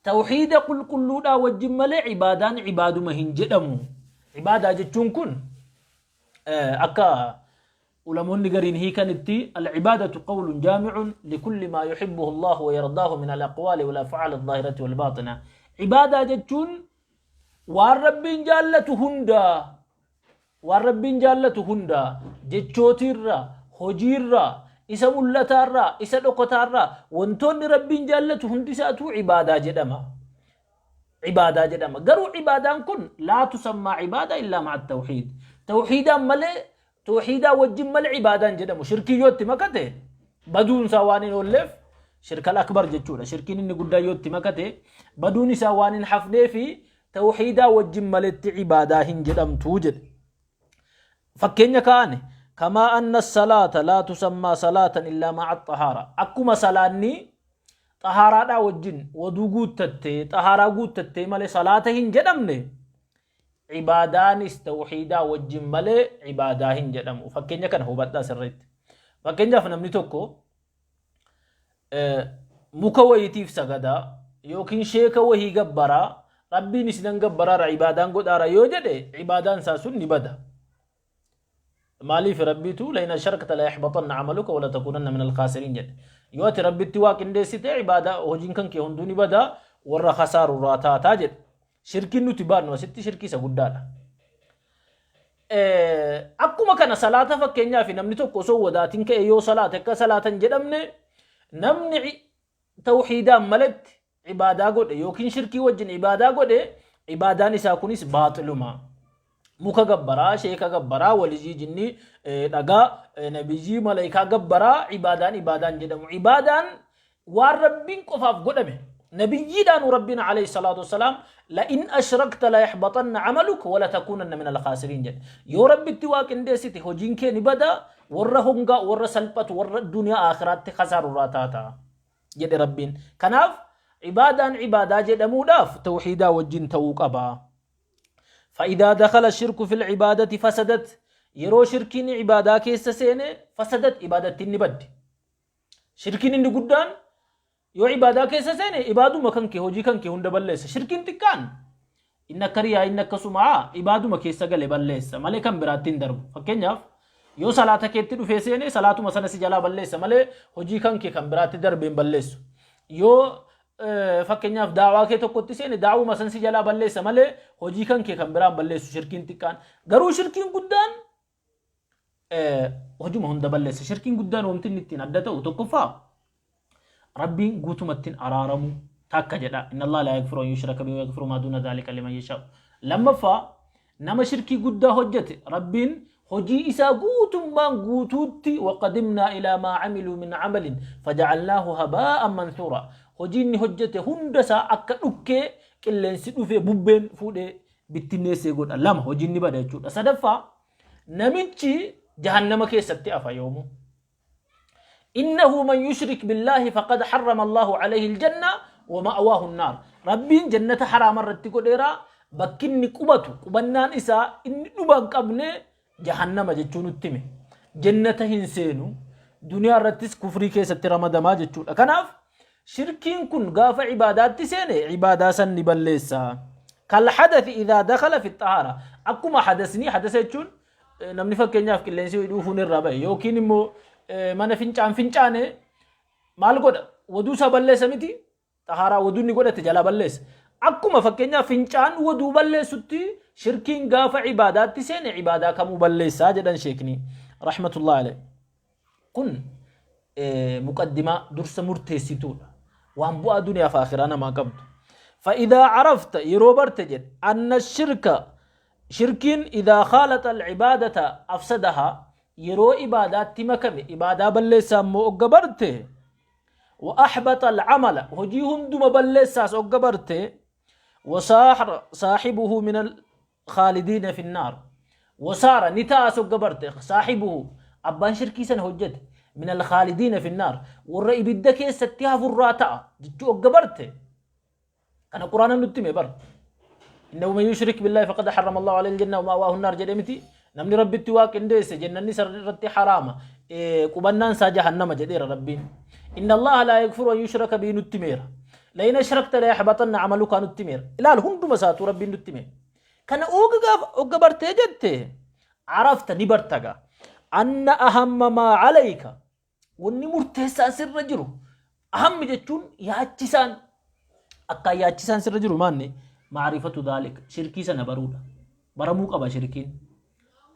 Tawhiida qulqulluudhaa wajjin malee ibaadaan ibaaduma hin jedhamu. Ibaadaa jechuun kun akka ulamoonni gariin hiikanitti al-ibaadatu qawlun jaami'un likulli maa yuhibbuhu Allahu wa yardaahu min al-aqwaali wal af'aali adh-dhaahirati wal baaxina. Ibaadaa jechuun waan Rabbiin jaallatu hundaa Waan Rabbiin jaallatu hundaa, jechootiirraa, hojiirraa, isa mul'ataarraa, isa dhokataarraa, wantoonni Rabbiin jaallatu hundi isaatuu ibaadaa jedhama. Ibaadaa jedhama. Garuu ibaadaan kun laa tusammaa ibaadaa illaa ma'a tawhiid. Tawhiidaan malee, tawhiidaa wajjin malee ibaadaan jedhamu. Shirkii yoo itti makate baduun isaa waan hin oolleef, shirkal akbar jechuudha. Shirkiin inni guddaa yoo itti makate baduun isaa waan hin hafnee fi tawhiidaa wajjin maletti ibaadaa hin jedhamtu jedhe. Fakkeenya kaa'ane: kamaa anna salaata laa tusammaa salaatan illaa ma'a xahaara. Akkuma salaanni xahaaraadhaa wajjin, waduu guuttattee, xahaaraa guuttattee malee salaata hin jedhamne, ibaadaanis tawhiidaa wajjin malee ibaadaa hin jedhamu. Fakkeenya kana hubadhaa sirriitti. Fakkeenyaaf, namni tokko muka wayiitiif sagadaa yookiin sheeka wahii gabbaraa, Rabbiin isinan gabbaraara, ibaadaan godhaara yoo jedhe, ibaadaan isaa sun ni bada. Maaliif? Rabbiitu "لئن أشركت ليحبطن عملك ولتكونن من الخاسرين" jedhe. Yoo ati Rabbitti waa qindeessite, ibaadaa hojiin kan kee hunduu ni bada, warra kasaarurraa taataa jedhe. Shirkiin nuti baannu asitti shirkii isa guddaadha. Akkuma kana salaata, fakkeenyaaf, namni tokko osoo wadaatiin ka'e yoo salaate akka salaatan jedhamne, namni tawhiidaan malatti ibaadaa godhe yookiin shirkii wajjin ibaadaa godhe, ibaadaan isaa kunis baaxiluma. Muka gabbaraa, sheeka gabbaraa, walijii, jinnii, dhagaa, nabiyyii, malaayikaa gabbaraa, ibaadaan ibaadaan jedhamu. Ibaadaan waan Rabbiin qofaaf godhame. Nabiyyiidhaan Rabbiin عليه الصلاة والسلام "لئن أشركت ليحبطن عملك ولتكونن من الخاسرين" jedhe. Yoo Rabbitti waa qindeessite hojiin kee ni bada, warra hongaa, warra salphatu, warra duniyaa akhiraatti kasaarurraa taata jedhe Rabbiin. Kanaaf ibaadaan ibaadaa jedhamuudhaaf tawxiidaa wajjin ta'uu qaba. فإذا دخل الشرك في العبادة فسدت. Yeroo shirkiin ibaadaa keessa seene، فسدت، ibaadattiin ni baddi. Shirkiin inni guddaan yoo ibaadaa keessa seene ibaaduma kan kee, hojii kan kee hunda balleessa. Shirkiin xiqqaan inni akka riyaa, inni akkasuma ibaaduma keessa gale balleessa malee kan biraatti hin darbu. Fakkeenyaaf, yoo salaata keetti dhufee seene, salaatuma sana si jalaa balleessa malee hojii kan kee kan biraatti darbee hin balleessu. Yoo fakkeenyaaf daawaa kee tokkotti seene, daawuma san si jalaa balleessa malee hojii kan kee kan biraan balleessu shirkiin xiqqaan. Garuu shirkiin guddaan hojuma hunda balleessa. Shirkiin guddaan wanti inni ittiin adda ta'u, tokkoffaa, Rabbiin guutumatti araaramu takka jedha. إن الله لا يغفر أن يشرك به ويغفر ما دون ذلك لمن يشاء. Lammaffaa, nama shirkii guddaa hojjete Rabbiin hojii isaa guutummaan guutuutti وقدمنا إلى ما عملوا من عمل فجعلناه هباء منثورا. Hojii inni hojjete hunda isaa akka dhukkee qilleensi dhufee bubbeen fuudhee bittinneessee godha. Lama, hojiin ni bada jechuudha. Sadaffaa, namichi jahannama keessatti hafa yoomu. إنه من يشرك بالله فقد حرم الله عليه الجنة ومأواه النار. Rabbiin jannata haraama irratti godheera, bakki inni qubatu, qubannaan isaa inni dhuba hin qabne jahannama jechuu nutti hime. Jannata hin seenu, duniyaa irrattis kufrii keessatti ramadamaa jechuudha. Kanaaf shirkiin kun gaafa ibaadaatti seene ibaadaa san ni balleessa. كالحدث إذا دخل في الطهارة. Akkuma hadasni, hadasa jechuun namni fakkeenyaaf qilleensi dhuufuun irraa ba'e yookiin immoo mana fincaan fincaane maal godha? Waduu isaa balleessa miti? Xahaaraa waduu inni godhate jalaa balleessa. Akkuma fakkeenyaaf fincaan waduu balleessutti, shirkiin gaafa ibaadaatti seene ibaadaa kamuu balleessaa jedhan sheekni رحمة الله عليه. Kun muqaddimaa dursa murteessituudha. Waan bu'aa duniyaa fi akhiraa namaa qabdu. فإذا عرفت, yeroo barte jedhe, أن الشرك, shirkiin, إذا خالط العبادة أفسدها, yeroo ibaadaatti makame ibaadaa balleessaa immoo ogga barte, وأحبط العمل, hojii hunduma balleessaas ogga barte, وصار صاحبه من الخالدين في النار, وصار, ni taas ogga barte, صاحبه, abbaan shirkii sana hojjete, من الخالدين في النار, warra ibidda keessatti hafurraa ta'a jechuu ogga barte. Kana Quraana nutti hime bar. إنه من يشرك بالله فقد حرم الله عليه الجنة ومأواه النار jedhe miti? Namni Rabbitti waa qindeesse jannanni irratti haraama, qubannaan isaa jahannama jedheera Rabbiin. إن الله لا يغفر أن يشرك به nutti himeera. لئن أشركت ليحبطن عملك nutti himeera. Ilaal, hunduma isaatu Rabbiin nutti hime. Kana ogga gaafa ogga bartee jette, عرفت, ni bartaga, أن أهم ما عليك, wanni murteessaan sirra jiru, أهم jechuun yaachisaan, akkaan yaachisaan sirra jiru maanni? معرفة ذلك, shirkii sana baruudha. Baramuu qaba shirkiin.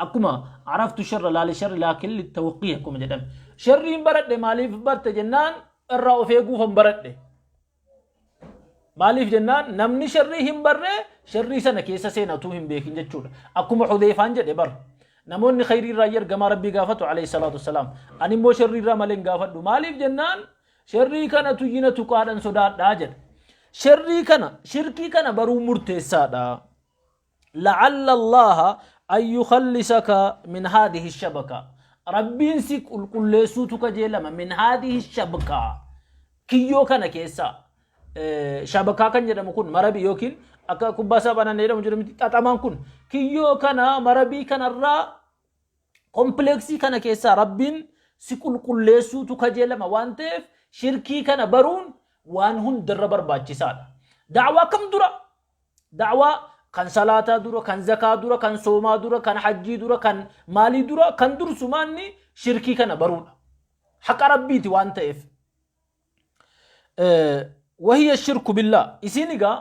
Akkuma عرفت الشر لا للشر لكن للتوقي akkuma jedhame. Sharriin baradhe, maaliif barte jennaan, irraa of eeguufan baradhe. Maaliif jennaan namni sharrii hin barre sharrii sana keessa seena utuu hin beekin jechuudha. Akkuma Hudeyfaan jedhe bar. Namoonni khayrii irraa ergamaa Rabbii gaafatu alayhi salaatu wassalaam. Ani immoo sharrii irraa malee hin gaafadhu. Maaliif jennaan sharrii kana tuyyina tuqaadhan sodaadhaa jedha. Sharrii kana shirkii kana baruun murteessaadha. La'alla Allaaha an yukhallisaka min haadihi shabaka. Rabbiin si qulqulleessuutu kajeelama min haadihi shabka. Kiyyoo kana keessaa shabakaa kan jedhamu kun marabii yookiin akka kubbaa saaphanaan jedhamu jiru miti xaxamaan kun kiyyoo kana marabii kanarraa kompleeksii kana keessaa Rabbiin si qulqulleessuutu kajeelama waan ta'eef shirkii kana baruun waan hundarra barbaachisaadha. Da'waa kam dura? Da'waa kan salaataa dura, kan zakaa dura, kan soomaa dura, kan hajjii dura, kan maalii dura, kan dursu maanni shirkii kana baruudha. Haqa Rabbiiti waan ta'eef. Wahiya shirku billaa. Isiin egaa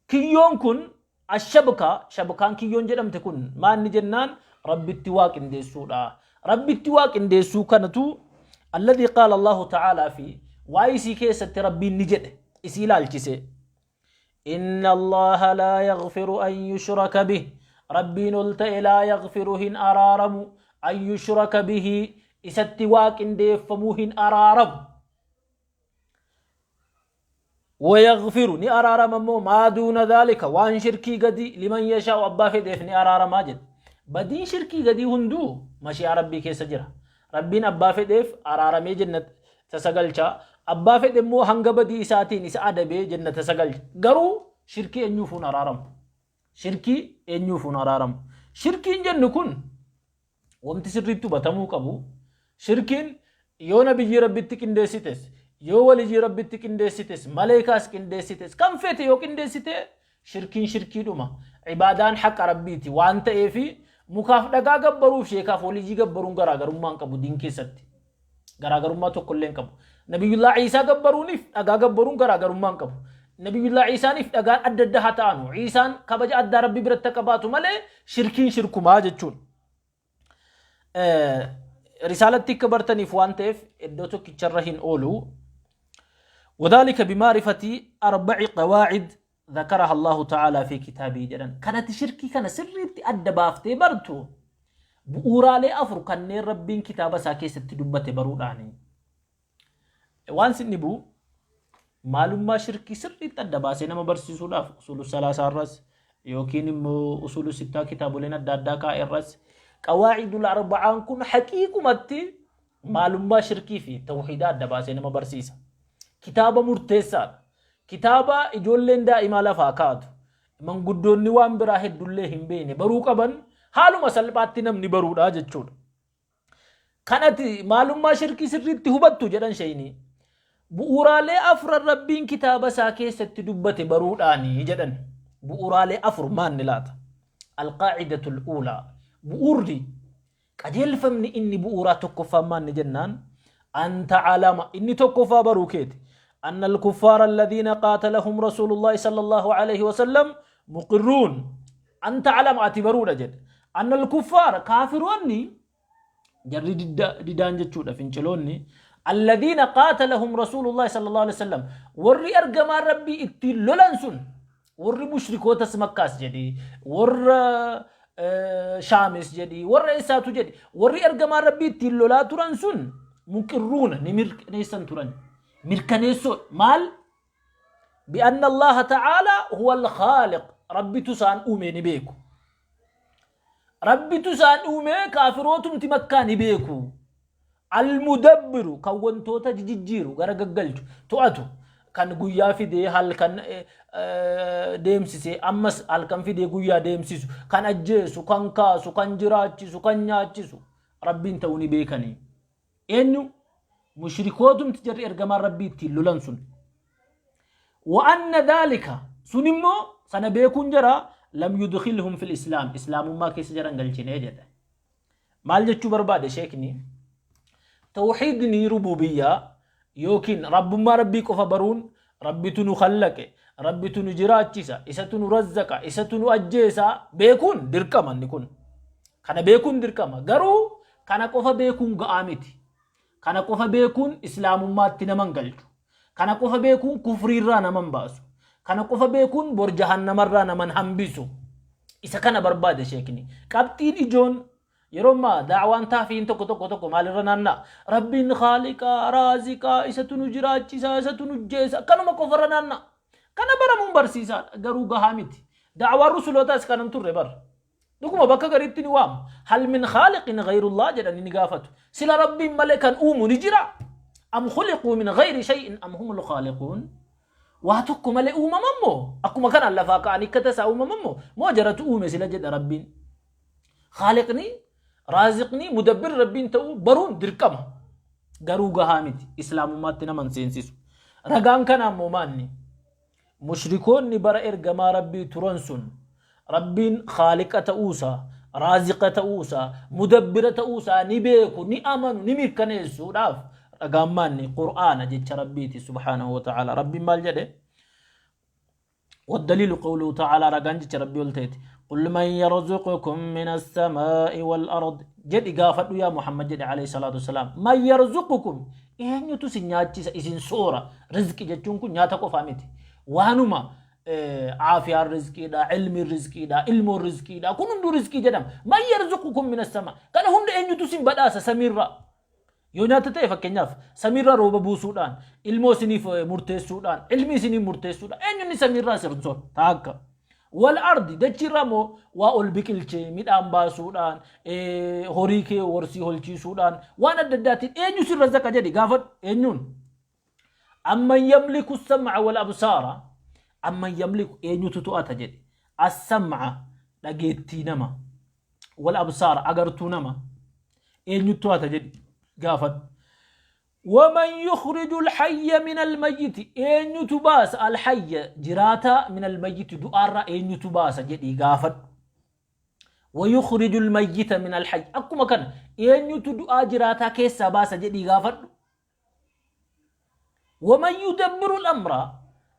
kiyyoon kun ashabkaa, shabkaan kiyyoon jedhamte kun maanni jennaan Rabbitti waa qindeessuudha. Rabbitti waa qindeessuu kanatu alladhii qaala Allahu ta'aalaa fi waa'ee isii keessatti Rabbiin ni jedhe isii ilaalchise. Inna Allaha laa yaghfiru an yushraka bih. Rabbiin ol ta'e laa yaghfiru hin araaramu an yushraka bihi isatti waa qindeeffamuu hin araaramu. Wayaghfiru ni araarama immoo maa duuna dhaalika waan shirkii gadi liman yashaa'u abbaa fedheef ni araaramaa jedhe. Badiin shirkii gadii hunduu mashi'aa Rabbii keessa jira. Rabbiin abbaa fedheef araaramee jennata isa galcha. Abbaa fedhe immoo hanga badii isaatiin isa adabee jennata isa galcha. Garuu shirkii eenyuufuu hin araaramu. Shirkii eenyuufuu hin araaramu. Shirkiin jennu kun wanti sirriitti hubatamuu qabu shirkiin yoo nabiyyii Rabbitti qindeessites yoo waliyyii Rabbitti qindeessites maleekaas qindeessites kan feete yoo qindeessite Shirkiin shirkiidhuma. Ibaadaan haqa Rabbiiti waan ta'eefi mukaaf dhagaa gabbaruuf sheekaaf waliyyii gabbaruun garaagarummaa hin qabu diin keessatti. Garaagarummaa tokko illee hin qabu. Nabiyyullaa Iisaa gabbaruuniif dhagaa gabbaruun garaagarummaa hin qabu. Nabiyyullaa Iisaaniif dhagaan adda adda haa ta'anu. Iisaan kabaja addaa Rabbi biratti akka baatu malee shirkiin shirkumaa jechuudha. Risaalatti akka bartaniif waan ta'eef iddoo tokkicharra hin oolu. Wadhaalika bimaarifati arba'i qawaacid dhakaraha Allahu ta'aalaa fi kitaabii jedhan. Kanatti shirkii kana sirriitti adda baaftee bartu bu'uuraalee afur kanneen Rabbiin kitaaba isaa keessatti dubbate baruudhaani. Waan sin dhibu maalummaa shirkii sirriitti adda baasee nama barsiisuudhaaf usulu salaasaa irras yookiin immoo usulu sittaa kitaaboleen adda addaa kaa'e irras qawaacidul arba'aan kun haqiiqumatti maalummaa shirkii fi tawhiidaa adda baasee nama barsiisa. Kitaaba murteessaadha. Kitaaba ijoolleen daa'imaa lafaa kaatu manguddoonni waan biraa heddullee hin beekne baruu qaban haaluma salphaatti namni baruudha jechuudha. Kan ati maalummaa shirkii sirriitti hubattu jedhan sheeyni. Bu'uuraalee afran Rabbiin kitaaba isaa keessatti dubbate baruudhaani jedhan. Bu'uuraalee afur maanni laata? Alqaacidatul uulaa. Bu'uurri qajeelfamni inni bu'uuraa tokkoffaan maanni jennaan an ta'alama inni tokkoffaa baruu keeti. أن الكفار الذين قاتلهم رسول الله صلى الله عليه وسلم مقرون An ta'lama ati baruudha jedhe. Annal kuffaara kaafiroonni jarri didaan jechuudha finciloonni alladhiina qaatalahum rasuulullahi sallallahu alaihi wasallam warri ergamaan rabbii ittiin lolan sun warri mushrikootas makkaas jedhi warra shaamis jedhi warra eessaatu jedhi warri ergamaan rabbii ittiin lolaa turan sun muqirruuna ni mirkaneessan turan mirkaneessoo maal bi'anna Allaha ta'aalaa huwa al-khaaliq rabbitu isaan uume ni beeku rabbitu isaan uume kaafirootumti makkaa ni beeku al-mudabbiru kan wantoota jijjiiru gara gaggalchu to'atu kan guyyaa fidee halkan deemsisee ammas halkan fidee guyyaa deemsisu kan ajjeesu kan kaasu kan jiraachisu kan nyaachisu rabbiin ta'uu ni beekanii Eenyu? Mushrikootumti jarri ergamaan Rabbii ittiin lolan sun. Wa anna dhaalika sun immoo sana beekuun jara lam yudkhilhum fil islaam islaamummaa keessa jaran galchinee jedhe. Maal jechuu barbaade sheekni? Tawxiidni rububiyyaa yookiin rabbummaa Rabbii qofa baruun Rabbitu nu khallaqe, Rabbitu nu jiraachisa, isatu nu razzaqa, isatu nu ajjeesa beekuun dirqama inni kun. Kana beekuun dirqama. Garuu kana qofa beekuun ga'aa miti. Kana qofa beekuun islaamummaatti nama hin galchu. Kana qofa beekuun kufriirraa nama hin baasu. Kana qofa beekuun bor jahannamarraa naman hambisu. Isa kana barbaade sheekni. Qabxiin ijoon yeroo ammaa daawaan taafiin tokko tokko tokko maalirra naanna'a? Rabbiin khaaliqaa, raaziqaa, isatu nu jiraachisaa, isatu nu jeesa. Kanuma qofarra naanna'a. Kana baramuun barsiisaadha. Garuu gahaa miti. Daawaan rusulootaas kanan turre bar. Dhuguma bakka gariitti ni waamu. Hal min khaaliqin ghayrullah jedhanii ni gaafatu. Sila Rabbiin malee kan uumu ni jira? Am khuliquu min ghayri shay'in am humul khaaliquun? Waa tokko malee uumaman moo? Akkuma kanaan lafaa ka'anii akka tasaa uumaman moo? Moo jaratu uume sila jedha Rabbiin. Khaaliqni, raaziqni, mudabbir Rabbiin ta'uu baruun dirqama. Garuu gahaa miti. Islaamummaatti nama hin seensisu. Ragaan kanaa immoo maanni? Mushrikoonni bara ergamaa Rabbii turan sun Rabbiin khaaliqa ta'uusaa, raaziqa ta'uusaa, mudabbira ta'uusaa ni beeku, ni amanu, ni mirkaneessuudhaaf ragaan maanni Qur'aana jecha Rabbiiti subhaanahu wa ta'ala. Rabbiin maal jedhe? والدليل قوله تعالى رغان جيتش ربي ولتيت قل من يرزقكم من السماء والأرض جدي قافت يا محمد جدي عليه الصلاة والسلام من يرزقكم eenyutu isin nyaachisa isin soora rizqi jechuun kun nyaata qofaa miti waanuma caafiyaan rizqiidha ilmiin rizqiidha ilmoon rizqiidha kun hunduu rizqii jedhama man yarzuqukum min assama kana hunda eenyutu isin badhaasa samiirraa yoo nyaata ta'e fakkeenyaaf samiirraa rooba buusuudhaan ilmoo isiniif murteessuudhaan ilmi isiniif murteessuudhaan eenyunni samiirraa isin soora taakka Wal ardi dachiirraa immoo waa ol biqilchee midhaan baasuudhaan horii kee horsii holchiisuudhaan waan adda addaatiin eenyu sirra zaqa jedhi gaafadhu eenyuun. Amman yamliku sam'a wal absaara amman yamliku eenyutu to'ata jedhi as-sam'a dhageettii nama wal absaara agartuu nama eenyutu to'ata jedhi gaafadhu. Waman yukhriju alhayya min almayyiti eenyutu baasa alhayya jiraataa min almayyiti du'aarraa eenyutu baasa jedhii gaafadhu. Wayukhriju almayyita min alhayy akkuma kana eenyutu du'aa jiraataa keessaa baasa jedhii gaafadhu. Waman yudabbiru al-amra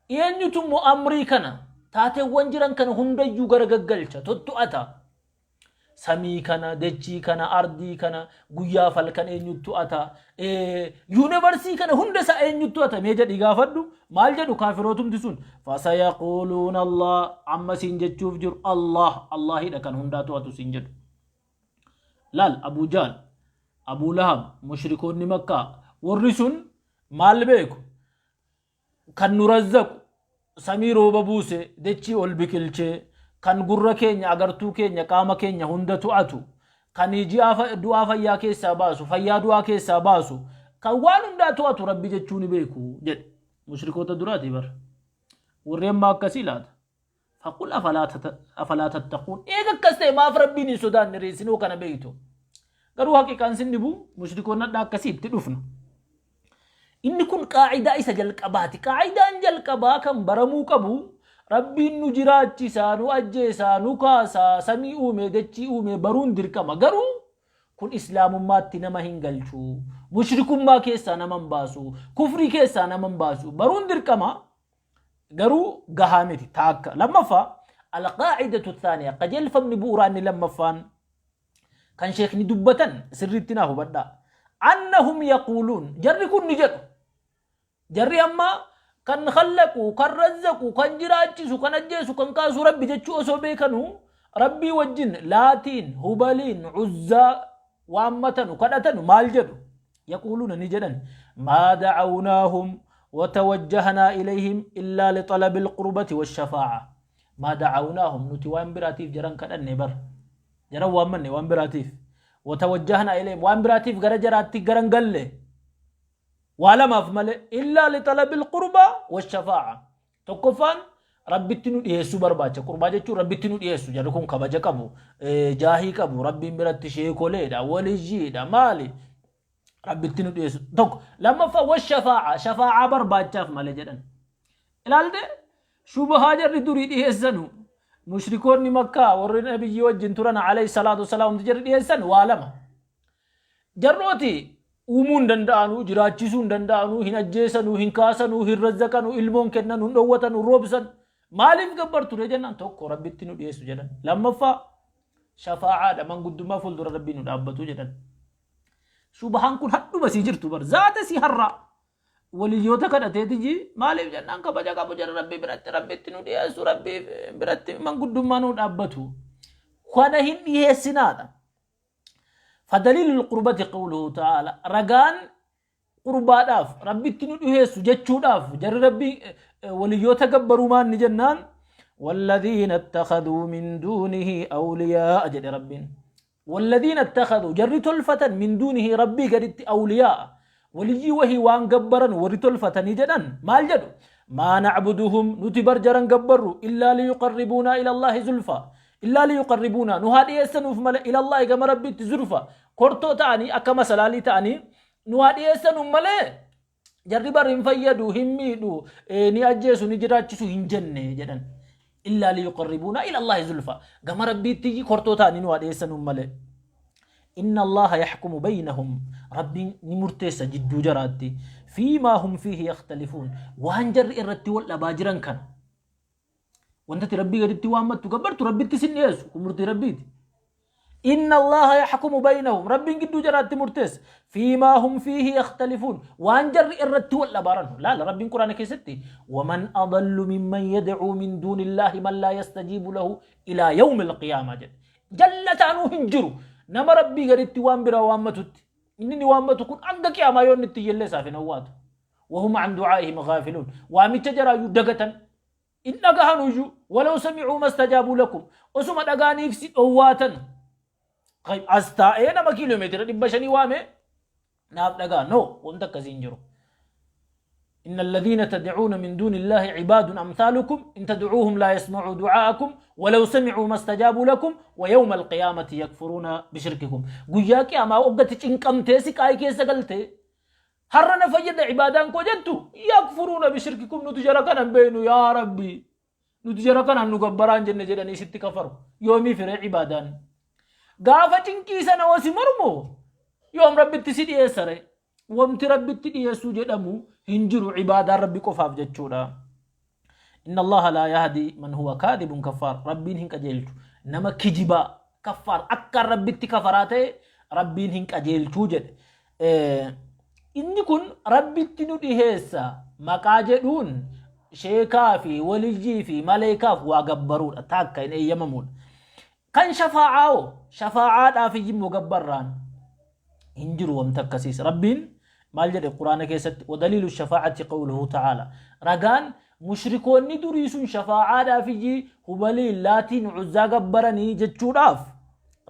eenyutu immoo amrii kana taateewwan jiran kana hundayyuu garagaggalcha totto'ata. Samii kana, dachii kana, ardii kana, guyyaa falkan eenyutu to'ata? Yuunivarsii kana hunda isaa eenyutu to'ata? Mee jedhii gaafadhu. Maal jedhu kaafirootumti sun? Fasayaquuluuna Allah amma siin jechuuf jiru Allah Allahidha kan hundaa to'atu siin jedhu. Laal Abuu Jaal, Abuu Lahab, mushrikoonni Makkaa warri sun maal beeku? Kan nu razzaqu, samii rooba buuse, dachii ol biqilchee, kan gurra keenya, agartuu keenya, qaama keenya hunda to'atu, kan ji'a du'aa fayyaa keessaa baasu, fayyaa du'aa keessaa baasu, kan waan hundaa to'atu Rabbi jechuu ni beeku jedhe. Mushrikoota duraati bar. Warri ammaa akkasii laata? Faqul afalaa tattaquun. Eega akkas ta'e maaf Rabbiin hin sodaanne ree isinoo kana beektu. Garuu haqiqaan sin dhibu mushrikoonni hadhaa akkasii itti dhufna. Inni kun qaa'idaa isa jalqabaati. Qaa'idaan jalqabaa kan baramuu qabu Rabbiin nu jiraachisaa, nu ajjeesaa, nu kaasaa, samii uume, dachii uume baruun dirqama. Garuu kun islaamummaatti nama hin galchu. Mushrikummaa keessaa nama hin baasu. Kufrii keessaa nama hin baasu. Baruun dirqama. Garuu gahaa miti. Taakka. Lammaffaa alqaacidatu thaaniya qajeelfamni bu'uuraa inni lammaffaan kan sheekni dubbatan sirriitti naa hubadhaa. Annahum yaquuluun jarri kun ni jedhu. Jarri amma kan khallaqu, kan razzaqu, kan jiraachisu, kan ajjeesu, kan kaasu Rabbi jechuu osoo beekanuu Rabbii wajjin laatiin, hubaliin, uzzaa waammatanu, kadhatanu maal jedhu? Yaquuluuna ni jedhan maa dacawnaahum watawajjahnaa ilayhim illaa lixalabi alqurbati washafaa'a. Maa dacawnaahum nuti waan biraatiif jaran kadhanne bar. Jaran waammanne waan biraatiif. Watawajjahnaa ilayhim waan biraatiif gara jaraatti garan galle. Waa lamaaf malee illaa lixalabil qurbaa washafaa'a. Tokkoffaan Rabbitti nu dhiyeessuu barbaacha. Qurbaa jechuun Rabbitti nu dhiyeessu. Jarri kun kabaja qabu, jaahii qabu, Rabbiin biratti sheekoleedha, waliyyiidha, maali? Rabbitti nu dhiyeessu. Tokko. Lammaffaa washafaa'a. Shafaa'aa barbaachaaf malee jedhan. Ilaalte shubahaa jarri durii dhiyeessanu. Mushrikoonni Makkaa warri nabiyyii wajjin turan alayhi salaatu wassalaam jarri dhiyeessan waa lama. Jarrooti uumuu hin danda'anuu, jiraachisuu hin danda'anuu, hin ajjeesanuu, hin kaasanuu, hin razzaqanuu, ilmoon kennanuu, hin dhowwatanuu, hin roobsan. Maaliif gabbartu ree jennaan tokko Rabbitti nu dhiyeessu jedhan. Lammaffaa shafaacaadha manguddummaa fuuldura Rabbii nu dhaabbatu jedhan. Shubahaan kun hadhuma sii jirtu bar zaata sii har'aa. Waliyyoota kadhateetiji maaliif jennaan kabaja qabu jara Rabbii biratti, Rabbitti nu dhiyeessu, Rabbii biratti manguddummaa nu dhaabbatu. Kana hin dhiyeessinaadha. Fadaliilul qurbati qawluhu ta'ala, ragaan qurbaadhaaf Rabbitti nu dhiyeessu jechuudhaaf jarri Rabbii waliyyoota gabbaruu maan ni jennaan, walladhiina ittakhaduu min duunihi awliyaa jedhe Rabbiin. Walladhiina ittakhaduu, jarri tolfatan, min duunihi, Rabbii gaditti, awliyaa, waliyyii wahii waan gabbaran warri tolfatanii jedhan maal jedhu? Maa nacbuduhum, nuti bar jaran gabbarru, illaa liyuqarribuunaa ila Allaahi zulfaa, illaa liyuqarribuunaa, nu haa dhiyeessanuuf male, ila Allaahi, gama Rabbiitti, zulfa, kortoo ta'anii, akka masalaalii ta'anii nu haa dhiyeessanuuf malee jarri bar hin fayyadu, hin miidhu, ni ajjeesu, ni jiraachisu hin jenne jedhan. Illaa liyuqarribuunaa ila Allaahi zulfa, gama Rabbiitti kortoo ta'anii nu haa dhiyeessanuuf malee. Inna Allaaha yaxkumu baynahum, Rabbiin ni murteessa jidduu jaraatti, fiimaa hum fiihi yakhtalifuun, waan jarri irratti wal dhabaa jiran kana. Wanta ati Rabbii gaditti waammattu gabbartu Rabbitti sin dhiyeessu, kun murtii Rabbiiti. Inna Allaaha yaxkumu baynahum, Rabbiin gidduu jaraatti murteessa, fiimaa hum fiihi yakhtalifuun, waan jarri irratti wal dhabaaran. Laala, Rabbiin Quraana keessatti, waman adallu mimman yad'uu min duunillaahi man laa yastajiibu lahu ilaa yawmi alqiyaamaa jedhe. Jallataanuu hin jiru nama Rabbii gaditti waan biraa waammatutti. Inni ni waammatu kun hanga qiyaamaa yoo inni itti iyyellee isaaf hin awwaatu. Wahum an du'aa'ihim gaafiluun. Waamicha jaraayyuu dagatan. Hin dhagahanuyyuu. Walaw samicuu mastajaabuu lakum. Osuma dhagaaniif si dhowwaatan. As taa'ee nama kiiloomeetira 500 waame naaf dhagaa. No, wanta akkasii hin jiru. إن الذين تدعون من دون الله عباد أمثالكم إن تدعوهم لا يسمعوا دعاءكم ولو سمعوا ما استجابوا لكم ويوم القيامة يكفرون بشرككم. Guyyaa qiyaamaa oggatti cinqamtee siqaayii keessa galtee har'a na fayyada ibaadaan koo jettu, yakfuruuna bishirkikum, nuti jara kana hin beeknu yaa Rabbi, nuti jara kanaan nu gabbaraan jenne jedhanii sitti kafaru. Yoomii firee ibaadaan gaafa cinqii sana wasi mormu yoom Rabbitti si dhiyeessa ree? Wamti Rabbitti dhiyeessuu jedhamu hin jiru, ibaadaan Rabbi qofaaf jechuudha. Inna Allaha laa yahdi man huwa kaadibun kaffaar. Rabbiin hin qajeelchu nama kijibaa kaffaar, akka Rabbitti kafaraa ta'e Rabbiin hin qajeelchuu jedhe. Inni kun Rabbitti nu dhiheessa maqaa jedhuun sheekaa fi waliyyii fi maleekaaf waa gabbaruudha, taakka hin eeyyamamuudha. Kan shafaa'aa hoo? Shafaa'aadhaaf immoo gabbarraan hin jiru wamta akkasiis. Rabbiin maal jedhe Quraana keessatti? Wadaliilu shafaa'ati qawluhu ta'aala. Ragaan mushrikoonni durii sun shafaa'aadhaaf iyyi Hubalii, Laatiin, Uzzaa gabbaranii jechuudhaaf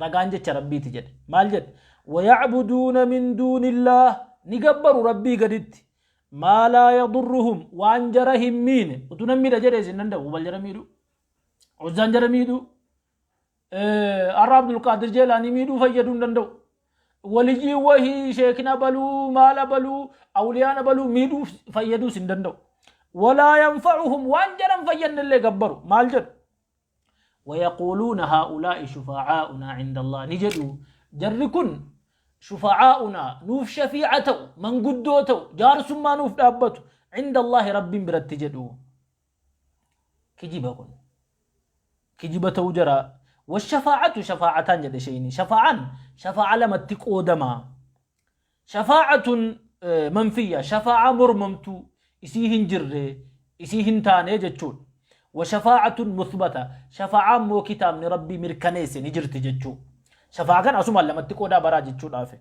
ragaan jecha Rabbiiti jedhe. Maal jedhe? Wayacbuduuna min duunillaah, ni gabbaru Rabbii gaditti, maa laa yadurruhum, waan jara hin miine. Utuu nan miidha jedhe isin danda'u Hubal jara miidhuu, Uzzaan jara miidhuu, har'a Abdulqaadir Jeelaanii miidhuu fayyaduu hin danda'u. Waliyyii wahii sheekina baluu maal abaluu awliyaan abaluu miidhuu fayyaduus hin danda'u. Walaa yanfa'uhum, waan jaran fayyadnellee gabbaru. Maal jedhu? Wayaquuluuna haa'ulaa'i shufacaa'unaa cinda Allah, ni jedhu jarri kun shufacaa'unaa, nuuf shafiica ta'u, manguddoo ta'u, jaarsummaa nuuf dhaabbatu, cinda Allaahi, Rabbiin biratti jedhu. Kijiba kun. Kijiba ta'uu jara. Washafaa'atu shafaa'ataan jedhe sheeyni. Shafaa'aan shafaa'a lamatti qoodama. Shafaa'atun manfiyya, shafaa'aa mormamtuu, isii hin jirre, isii hin taane jechuudha. Washafaa'atun muthbata, shafaa'aa immoo kitaabni Rabbii mirkaneesse ni jirti jechuu. Shafaa'aa kan asumaan lamatti qoodaa baraa jechuudhaaf.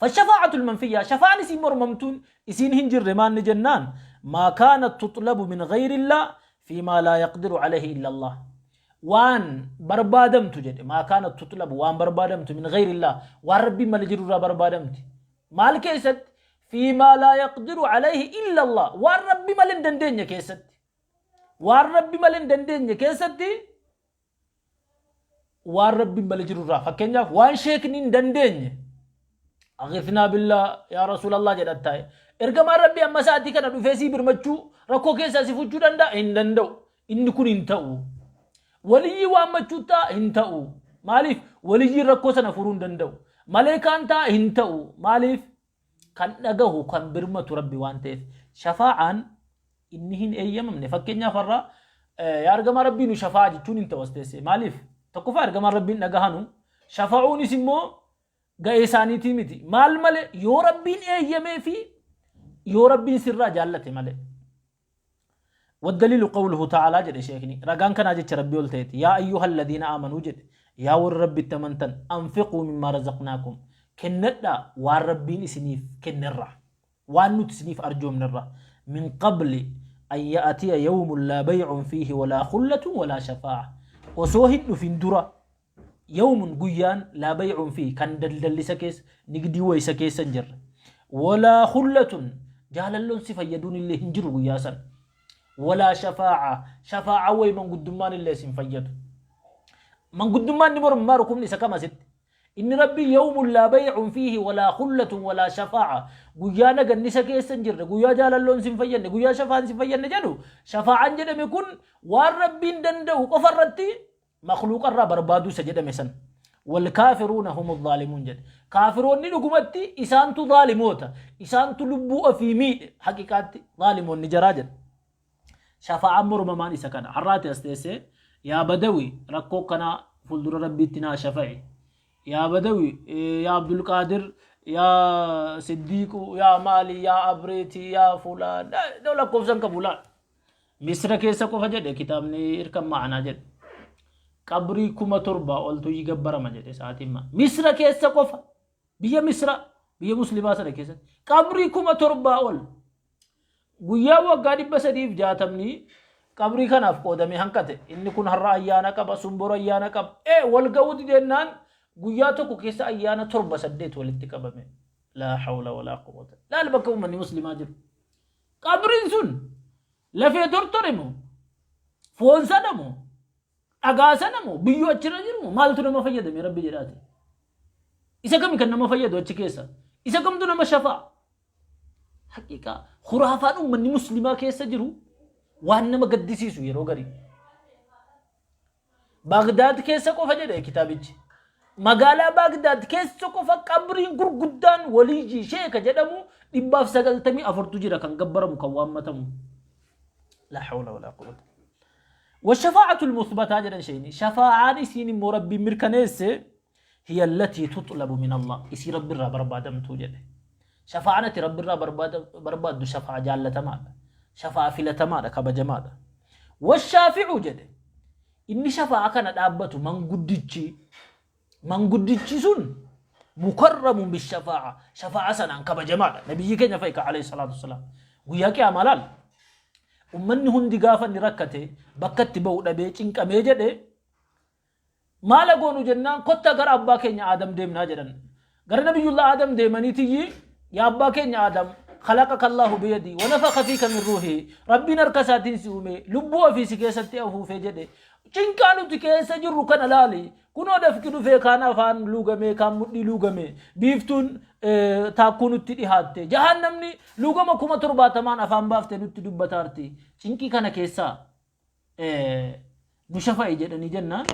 Fashafa'atul manfiyya, shafa'aan isiin mormamtuun, isiin hin jirre maanni jennaan, maa kaanat tutlabu min ghayrillah fiimaa laa yaqdiru alayhi illa Allah. Waan barbaadamtu jedhe, maa kaanat tutlabu, waan barbaadamtu, min ghayrillah, waan Rabbiin malee jiru irraa barbaadamti. Maal keessatti? Fiimaa laa yaqdiru alayhi illa Allah. Waan Rabbi malee hin dandeenye keessatti. Waan Rabbi malee hin dandeenye keessatti, waan Rabbiin malee jiru irraa, fakkeenyaaf waan sheekni hin dandeenye, aghithnaa billaa yaa Rasuulallah jedhattaa'e. Ergamaan Rabbii amma sa'aatii kana dhufee sii birmachuu, rakkoo keessaa si fuchuu danda'a? Hin danda'u. Inni kun hin ta'u. Waliyyii waammachuu ta'a? Hin ta'u. Maaliif? Waliyyiin rakkoo sana furuu hin danda'u. Maleekaan ta'a? Hin ta'u. Maaliif? Kan dhagahu, kan birmatu Rabbi waan ta'eef. Shafaa'aan inni hin eeyyamamne, fakkeenyaaf har'a yaa ergamaa Rabbii nu shafaa'a jechuun hin ta'u as teessee. Maaliif? Tokkoffaa, ergamaan Rabbiin dhagahanu, shafa'uunis immoo ga'ee isaaniitii miti. Maal malee? Yoo Rabbiin eeyyamee fi Yoo Rabbiin sirraa jaallate malee. Waddaliilu qawluhu ta'aalaa jedhe sheekni. Ragaan kanaa jecha Rabbii ol ta'eeti. Yaa ayyuhal ladiina aamanuu jedhe. Yaa warra Rabbitti amantan anfiquu mimmaa razaqnaakum. Kennadhaa waan Rabbiin isiniif kennerraa. Waan nuti isiniif arjoomnerraa. Min qabli an ya'atiya yawmun laa bay'un fiihi walaa khullatun walaa shafaa'a. Osoo hin dhufin dura Yawmun guyyaan laa bay'un fi kan daldalli isa keessa nigdii wayi isa keessa hin jirre. Walaa khullatun jaalalloon si fayyaduun illee hin jiru guyyaa san. Walaa shafaa'a shafaa'a wayi manguddummaan illee sin fayyadu. Manguddummaan ni morma rukumni isa kam asitti. Inni rabbi yawmun laa bay'un fiihi walaa khullatun walaa shafaa'a guyyaa naganni isa keessa hin jirre guyyaa jaalalloon sin fayyadne guyyaa shafaan sin fayyadne jedhu shafaa'aan jedhame kun waan rabbiin danda'u qofa irratti makhluuqa irraa barbaaduu isa jedhame san. Wal kaafiruuna humu zaalimuun jedhe. Kaafiroonni dhugumatti isaantu zaalimoota. Isaantu lubbuu ofii miidhe haqiqaatti zaalimoonni jaraa jedhe. Shafaa'aan mormamaan isa kana. Har'aati as teessee yaa badawi rakkoo kanaa fuuldura rabbiitti naa shafa'i. Yaa badawi yaa Abdulqaadir yaa Siddiiqu yaa maali yaa Abreetii yaa fulaan lakkoofsan qabu laal. Misra keessa qofa jedhe kitaabni irkan ma'anaa jedhe. Qabrii 7000 oltu gabbarama jedhe sa'aatiin ma'a. Misra keessa qofa biyya Misra biyya muslimaa sana keessatti qabrii 7000 ol guyyaa waggaa 360ni qabrii kanaaf qoodamee hanqate inni kun har'a ayyaana qaba sun boru ayyaana qaba ee wal ga'uu didennaan guyyaa tokko keessa ayyaana torba saddeet walitti qabame laa hawla walaa quwwata laal bakka uummanni muslimaa jiru Qabriin sun lafee tortore moo? Foon sana moo? Dhagaa sana moo? Biyyoo achirra jiru moo? Maaltu nama fayyada mee Rabbi jedhaati? Isa kami kan nama fayyadu achi keessa? Isa kamtu nama shafaa? Haqiiqaa khuraafaan uummanni muslimaa keessa jiru waan nama gaddisiisu yeroo garii. Baagdaad keessa qofa jedhe kitaabichi. Magaalaa Baagdaad keessa qofa qabriin gurguddaan waliyyii sheeka jedhamu 194tu jira kan gabbaramu kan waammatamu. Laa hawla walaa quwwata. Washafaa'atul musbataa jedhan sheeyni. Shafaa'aan isiin immoo Rabbiin mirkaneesse hiya allatii tutlabu min Allah isii Rabbirraa barbaadamtuu jedhe. Shafaa'aan ati Rabbirraa barbaaddu shafaa'a jaallatamaadha. Shafaa'a filatamaadha kabajamaadha. Washaafi'u jedhe inni shafaa'a kana dhaabbatu manguddichi manguddichi sun mukarramun bishafaa'a shafaa'a sanaan kabajamaadha. Nabiyyi keenya fa'i ka alayhi salaatu wassalaam guyyaa qiyaamaa laal ummanni hundi gaafa inni rakkate bakka itti ba'u dhabee cinqamee jedhe Maala goonu jennaan kottaa gara abbaa keenya Aadam deemnaa jedhan. Gara Nabiyyullah Aadam deemanii tiyyi yaa abbaa keenya Aadam khalaqaka Allahu biyadii wa nafakha fiika min ruuhii Rabbiin harka isaatiin si uume lubbuu ofii si keessatti afuufee jedhe. Cinqaa nuti keessa jirru kana laali. Kunoo dafqi dhufee kaan afaan luugamee kaan mudhii luugame biiftuun taakkuu nutti dhihaatte jahannamni luugama 70,000n afaan baafte nutti dubbataarti. Cinqii kana keessaa nu shafa'i jedhanii jennaan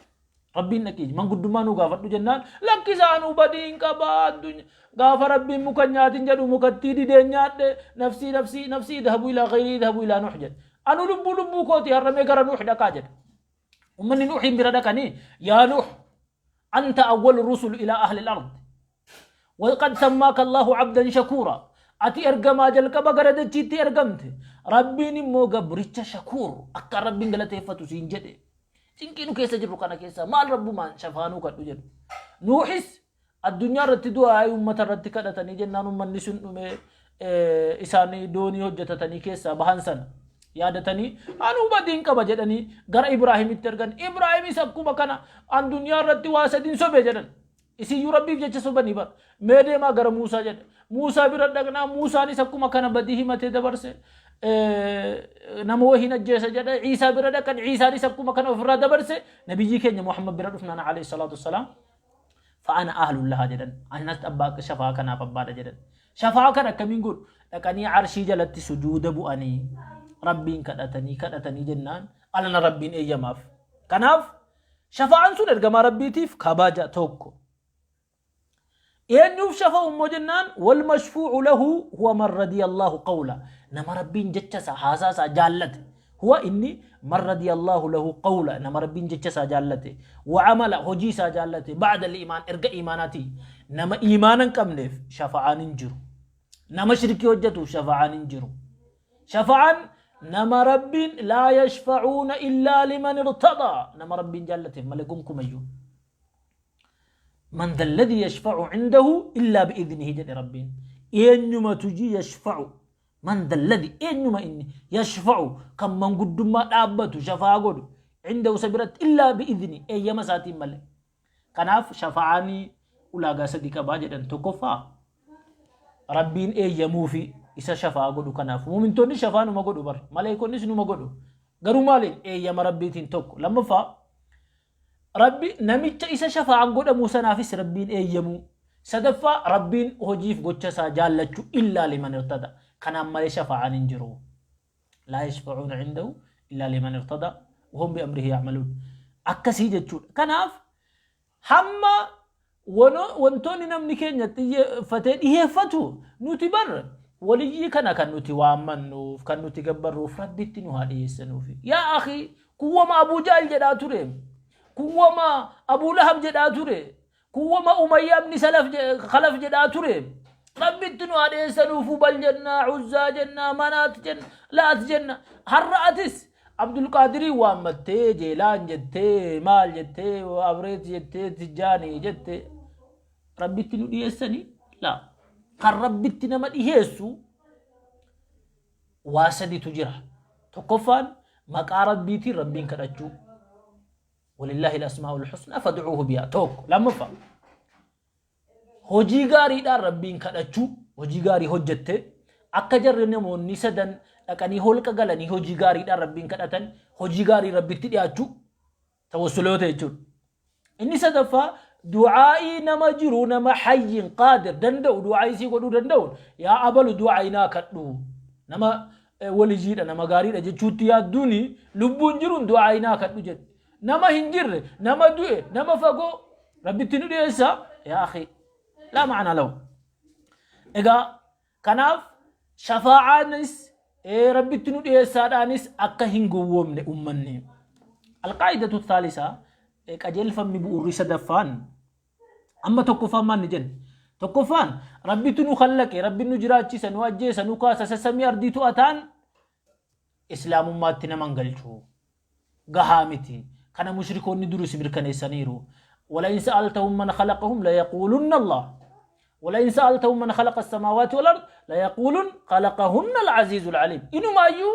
rabbiin dhaqii manguddummaa nu gaafadhu jennaan lakkisaa nu badii hin qabaa addunyaa gaafa rabbiin muka nyaatin jedhu mukattii dideen nyaadhe nafsii nafsii nafsii idhabu ilaa gayrii idhabu ilaa nuux jedhe anu lubbuu lubbuu kooti har'amee gara nuux dhaqaa jedhe ummanni nuuxiin bira dhaqanii yaa nuux anta awwalu rusul ilaa ahli al-ard Waqad sammaaka Allaahu abdan shakuura. Ati ergamaa jalqaba gara dachiitti ergamte. Rabbiin immoo gabricha shakuur akka Rabbiin galateeffatu siin jedhe. Cinqii nu keessa jirru kana keessa maal Rabbumaan shafaanuu kadhu jedhu. Nuuhis addunyaa irratti du'aa uummata irratti kadhatanii jennaan uummanni sun dhume isaanii doonii hojjetatanii keessaa bahan sana yaadatanii anuu badiin qaba jedhanii gara Ibraahimitti ergan. Ibraahimis akkuma kana an duniyaa irratti waa sadiin sobe jedhan. Isiyyuu Rabbiif jecha sobanii bar. Mee deemaa gara Muusaa jedhe. Muusaa bira dhaqnaa Muusaanis akkuma kana badii himatee dabarse. Nama wahiin ajjeesa jedhe. Ciisaa bira dhaqan Ciisaanis akkuma kana ofirraa dabarse. Nabiyyii keenya Muhammad bira dhufnaan alayhi salaatu wassalaam. Fa'ana ahlullaha jedhan. Anas abbaa shafaa kanaaf abbaadha jedhan. Shafaa kana akkamiin godhu? Dhaqanii arshii jalatti sujuuda bu'anii Rabbiin kadhatanii kadhatanii jennaan alana Rabbiin eeyyamaaf. Kanaaf Shafa'aan sun ergamaa Rabbiitiif kabaja tokko. Eenyuuf shafa'u immoo jennaan wal mashfuu'u lahu huwa man radiyallahu qawla. Nama Rabbiin jecha isaa haasaa isaa jaallate. Huwa inni man radiyallahu lahu qawla. Nama Rabbiin jecha isaa jaallate. Wa amala hojii isaa jaallate. Ba'da iimaan erga iimaanaatii. Nama iimaana hin qabneef shafa'aan hin jiru. Nama shirkii hojjetuuf shafa'aan hin jiru. Shafa'aan nama Rabbiin laa yashfa'uuna illaa liman irtadaa nama Rabbiin jaallateef malee gonkumayyuu. Man dhalladhi yashfa'u indahu illaa bi'idnihi jedhe Rabbiin. Eenyumatu ji yashfa'u man dhalladhi eenyuma inni yashfa'u kan manguddummaa dhaabbatu shafa'aa godhu indahu isa biratti illaa bi'idni eeyyama isaatiin malee. Kanaaf shafa'aan ulaagaa sadi qabaa jedhan tokkoffaa Rabbiin eeyyamuufi isa shafa'aa godhu kanaaf muumintoonni shafa'aa numa godhu bar maleekonnis numa godhu garuu maaliin eeyyama Rabbiitiin tokko lammaffaa Rabbi namicha isa shafa'aan godhamuu sanaafis Rabbiin eeyyamuu sadaffaa Rabbiin hojiif gocha isaa jaallachuu illaa liman irtada kanaan malee shafa'aan hin jiru. Laa yashfa'uuna indahu illaa liman irtada wahum bi amrihi ya'maluun. Akkasii jechuudha. Kanaaf hamma wantoonni namni keenya xiyyeeffatee dhiheeffatu nuti bar waliyyii kana kan nuti waammannuuf kan nuti gabbarruuf rabbitti nu haa dhiyeessanuufi. Yaa akhi kuwwama Abuu Jaal jedhaa ture. Kuwwama Abuu Lahab jedhaa ture. Kuwwama Umayyaa ibn Salaf Khalaf jedhaa ture. Rabbitti nu haa dhiyeessanuuf Hubal jenna, Uzzaa jenna, Manaat jenna, Laat jenna. Har'a atis Abdulqaadirii waammattee, Jeelaan jettee, maal jettee, Abreet jettee, Tijjaanii jettee. Rabbitti nu dhiyeessanii? Laa. Kan Rabbitti nama dhiyeessu waa saditu jira. Tokkoffaan maqaa Rabbiitiin Rabbiin kadhachuu. Walillaahi al-asmaa'ul husnaa fad'uuhu bihaa. Tokko. Lammaffaa. Hojii gaariidhaan Rabbiin kadhachuu, hojii gaarii hojjette, akka jarri namoonni sadan dhaqanii holqa galanii hojii gaariidhaan Rabbiin kadhatan, hojii gaarii Rabbitti dhiyaachuu, tawassuloota jechuudha. Inni sadaffaa du'aa'ii nama jiru nama hayyin qaadir danda'u du'aa'ii sii godhuu danda'u yaa abalu du'aa'ii naa kadhu nama walijiidha nama gaariidha jechuutti yaadduuni lubbuun jiruun du'aa'ii naa kadhu jedhe. Nama hin jirre, nama du'e, nama fagoo Rabbitti nu dhiyeessa yaa akhi laa ma'anaa lahu. Egaa kanaaf shafaa'aanis Rabbitti nu dhiyeessaadhaanis akka hin gowwoomne ummanni. Alqaa'idatu thaalisaa qajeelfamni bu'uurri sadaffaan amma tokkoffaan maal ni jenne? Tokkoffaan Rabbitu nu khallaqe, Rabbi nu jiraachisa, nu ajjeesa, nu kaasa, sassamii ardii to'ataan islaamummaatti nama hin galchu. Gahaa miti. Kana mushrikoonni duris mirkaneessaniiru. Walain sa'altahum man khalaqahum layaquulunna Allah. Walain sa'altahum man khalaqa as-samaawaati wal ard layaquulun khalaqahunna al-aziizul aliim. Inumaayyuu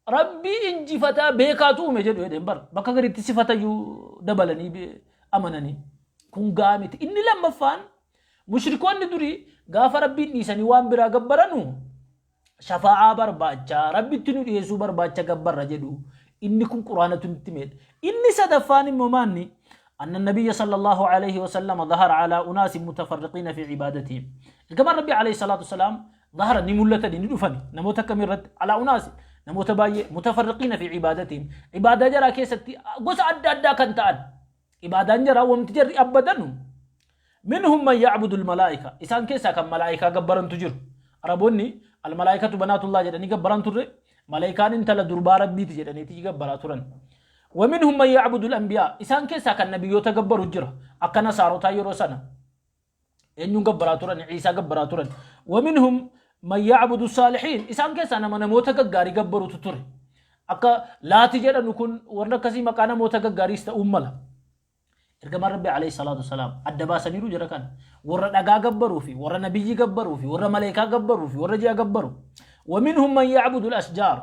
Rabbii injifataa beekaatu uume jedhu jedheen bar. Bakka gaditti sifatayyuu dabalanii amananii. Kun gahaa miti. Inni lammaffaan mushrikoonni durii gaafa Rabbiin dhiisanii waan biraa gabbaranu shafaa'aa barbaacha Rabbitti nu dhiyeessuu barbaacha gabbarra jedhu inni kun quraanatu nutti meedha. Inni sadaffaan immoo maanni أن النبي صلى الله عليه وسلم ظهر على أناس متفرقين في عبادتهم كما ربي عليه الصلاة والسلام ظهر نملة ندفني نموت كمرت على أناس نموت باي متفرقين في عبادتهم عبادة جرى كيستي قص أدى أدى كنت أن عبادة جرى ومتجري أبدا Minhum man ya'budu al-malaa'ika. Isaan keessaa kan malaa'ikaa gabbarantu jiru. Araboonni al-malaa'ikatu banaatullah jedhanii gabbaran turre. Malaa'ikaan intala durbaa Rabbiiti jedhaniiti gabbaraa turan. Wa minhum man ya'budu al-anbiyaa. Isaan keessaa kan nabiyyoota gabbaru jira. Akka nasaarotaa yeroo sana. Eenyuun gabbaraa turan? Ciisaa gabbaraa turan. Wa minhum man ya'budu saalihiin. Isaan keessaa nama namoota gaggaarii gabbarutu ture. Akka laati jedhanu kun warra akkasii maqaa namoota gaggaariis ta'uun mala. Ergamaan Rabbi alayhi salaatu wasalaam adda baasaniiru jara kana. Warra dhagaa gabbaruu fi warra nabiyyi gabbaruu fi warra maleekaa gabbaruu fi warra ji'a gabbaru. Wa minhum man ya'budu al-ashjaar.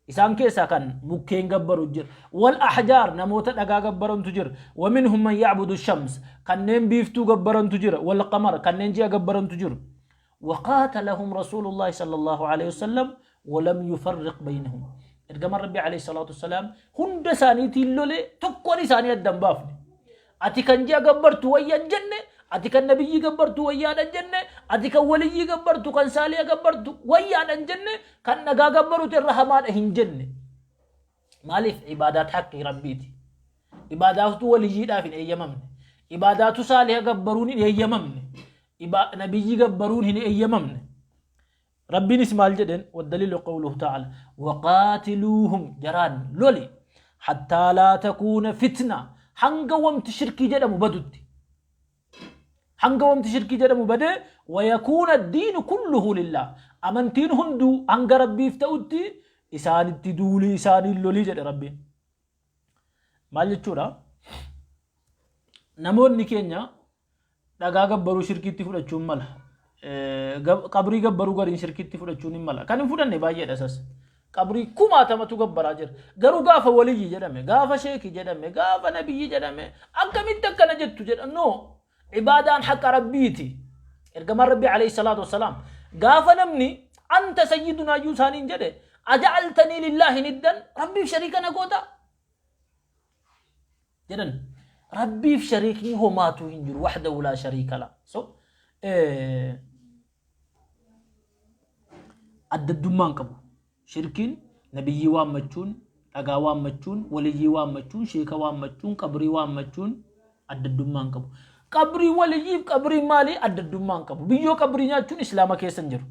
Isaan keessaa kan mukkeen gabbaru jira. Wal ahjaar namoota dhagaa gabbarantu jira. Wa minhum man ya'budu shams kanneen biiftuu gabbarantu jira. Wal qamar kanneen ji'a gabbarantu jiru. وقاتلهم رسول الله صلى الله عليه وسلم ولم يفرق بينهم ergamaan rabbi alayhi salaatu wassalaam hunda isaaniitiin lole tokkoon isaanii adda hin baafne ati kan ji'a gabbartu wayya hin jenne ati kan nabiyyi gabbartu wayyaadha hin jenne ati kan waliyyii gabbartu kan saaliya gabbartu wayyaadha hin jenne kan dhagaa gabbarutu irra hamaadha hin jenne maaliif ibaadaat haqqii rabbiiti ibaadaaftu waliyyiidhaaf hin eeyyamamne ibaadaatu saaliha gabbaruun hin eeyyamamne Nabiyyi gabbaruun hin eeyyamamne. Rabbiinis maal jedheen? Waddaliilu qawluhu ta'ala waqaatiluuhum jaraan loli hattaa laa takuuna fitna hanga wamti shirkii jedhamu badutti. Hanga wamti shirkii jedhamu badee Wayakuuna diinu kulluhu lillah. Amantiin hunduu hanga Rabbiif ta'utti isaanitti duulii isaaniin lolii jedhe Rabbiin. Maal jechuudha? Namoonni keenya dhagaa gabbaruu shirkiitti fudhachuun mala. Qabrii gabbaruu gariin shirkiitti fudhachuun hin mala. Kan hin fudhanne baay'eedha isas. Qabrii kumaatamatu gabbaraa jira. Garuu gaafa waliyyi jedhame, gaafa sheeki jedhame, gaafa nabiyyi jedhame, akkamitti akkana jettu jedha. No, ibaadaan haqa Rabbiiti. Ergamaan Rabbii alayhi salaatu wassalaam gaafa namni anta sayyidunaa iyyuu isaaniin jedhe aja'altanii lillaahi niddan Rabbiif shariika na goota jedhan. Rabbiif shariikni homaatuu hin jiru wahdahu laa shariika la. So addaddummaa hin qabu. Shirkiin nabiyyii waammachuun, dhagaa waammachuun, waliyyii waammachuun, sheeka waammachuun, qabrii waammachuun addaddummaa hin qabu. Qabrii waliyyiif qabriin maalii addaddummaa hin qabu. Biyyoo qabrii nyaachuun islaama keessa hin jiru.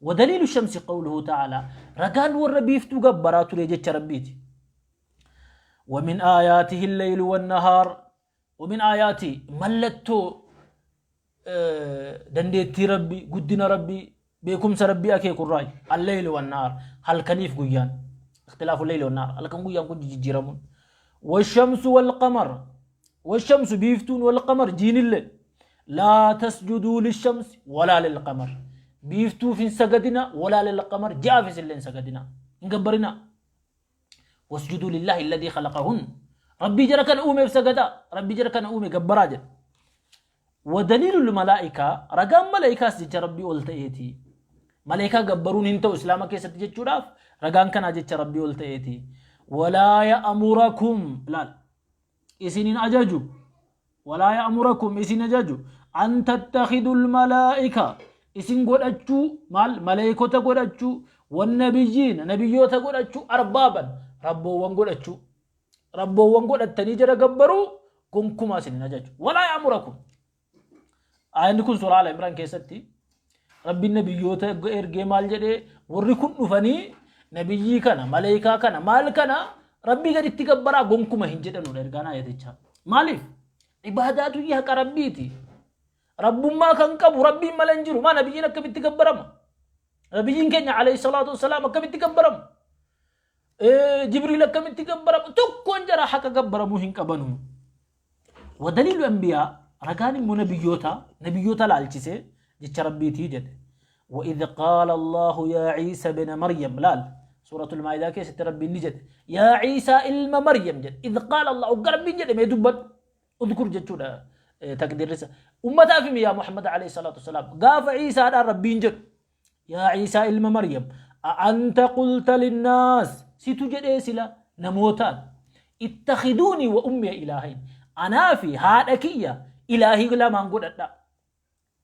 Wadaliilu shamsi qawluhu ta'ala ragaan warra biiftuu gabbaraa ture jecha Rabbiiti. ومن آياته الليل والنهار ومن آياته mallattoo dandeettii Rabbii guddina Rabbii beekumsa Rabbii akeekurraayi alleyli wannahaar halkaniif guyyaan ikhtilaafu leyli wannahaar halkan guyyaan kun jijjiiramuun washamsu walqamar washamsu biiftuun walqamar jiinillee laa tasjuduu lishamsi walaa lilqamar biiftuuf hin sagadina walaa lilqamar ji'aafis illee hin sagadina hin gabbarina wasjuduu lillaahi alladhii khalaqahun Rabbii jara kana uumeef sagadaa Rabbii jara kana uume gabbaraa jedhe. Wadaliilul malaa'ikaa ragaan malaayikaas jecha Rabbii ol ta'eeti. Malaayikaa gabbaruun hin ta'u islaama keessatti jechuudhaaf ragaan kanaa jecha Rabbii ol ta'eeti. Walaa ya'murakum laal isin hin ajaju walaa ya'murakum isin ajaju an tattakhidul malaa'ika isin godhachuu maal maleeykota godhachuu wannabiyyiina nabiyyoota godhachuu arbaaban rabboowwan godhachuu rabboowwan godhattanii jara gabbaruu gonkumaa isin hin ajaju walaa ya'murakum Aayanni kun suuraa Al Imraan keessatti Rabbiin nabiyyoota ergee maal jedhee warri kun dhufanii nabiyyii kana maleekaa kana maal kana Rabbii gaditti gabbaraa gonkuma hin jedhanudha ergaan aayatichaa. Maaliif? Ibaadaatu haqa Rabbiiti. Rabbummaa kan qabu Rabbiin malee hin jiru. Maa nabiyyiin akkamitti gabbarama? Nabiyyiin keenya alayhi salaatu wassalaam akkamitti gabbarama? Jibriil akkamitti gabbarama? Tokkoon jara haqa gabbaramuu hin qabanu. Wadaliilu anbiyaa ragaan immoo nabiyyoota nabiyyoota laalchisee jecha rabbiitii jedhe. وإذ قال الله يا عيسى بن مريم laal سورة المائدة keessatti rabbiin ni jedhe يا عيسى ilma Maryam jedhe إذ قال الله ogga rabbiin jedhe mee dubbadhu اذكر jechuudha taqdiirrisa ummataaf himi yaa Muhammad عليه الصلاة والسلام gaafa Ciisaadhaan rabbiin jedhu yaa Ciisaa ilma Maryam أأنت قلت للناس situ jedhee sila namootaan اتخذوني وأمي إلهين anaa fi haadha kiyya ilaahii lamaan godhadha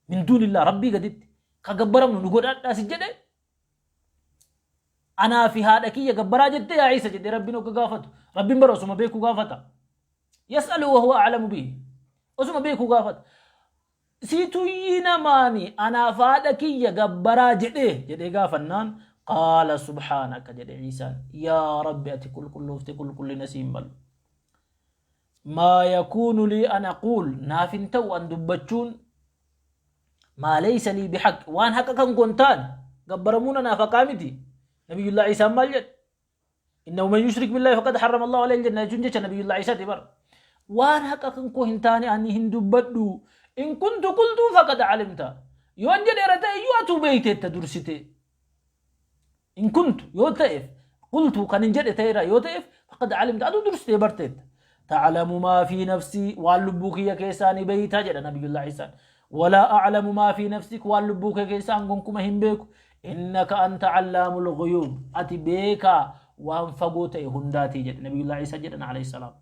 من دون الله rabbii gaditti ka gabbaramnu nu godhadhaa si jedhe anaa fi haadha kiyya gabbaraa jette yaa Ciisa jedhee rabbiin hogga gaafatu rabbiin bara osuma beeku gaafata يسأل وهو أعلم به osuma beeku gaafata Situyyii namaani anaaf haadha kiyya gabbaraa jedhee jedhee gaafannaan قال سبحانك jedhe Ciisaan yaa Rabbi ati qulqulloofte qulqullina siin malu. ما يكون لي أن أقول naaf hin ta'u an dubbachuun ما ليس لي بحق waan haqa kan kon taane gabbaramuun anaaf haqaa miti. Nabiyyullaa Ciisaan maal jedhe? إنه من يشرك بالله فقد حرم الله عليه الجنة jechuun jecha Nabiyyullaa Ciisaati bara. Waan haqa kan koo hin taane ani hin dubbadhu. إن كنت قلته فقد علمته. Yoon jedheera ta'e iyyuu atuu beeyteetta dursite. إن كنت yoo ta'eef قلته kan hin jedhe ta'eera yoo ta'eef فقد علمته atuu dursitee barteetta. تعلم ما في نفسي waan lubbuu kiyya keessaa ni beeyta jedha Nabiyyullaa Ciisaan. ولا أعلم ما في نفسك waan lubbuu kee keessaa gonkuma hin beeku. إنك أنت علام الغيوب ati beekaa waan fagoo ta'e hundaatii jedhe Nabiyyullaa Ciisaa jedhan عليه السلام.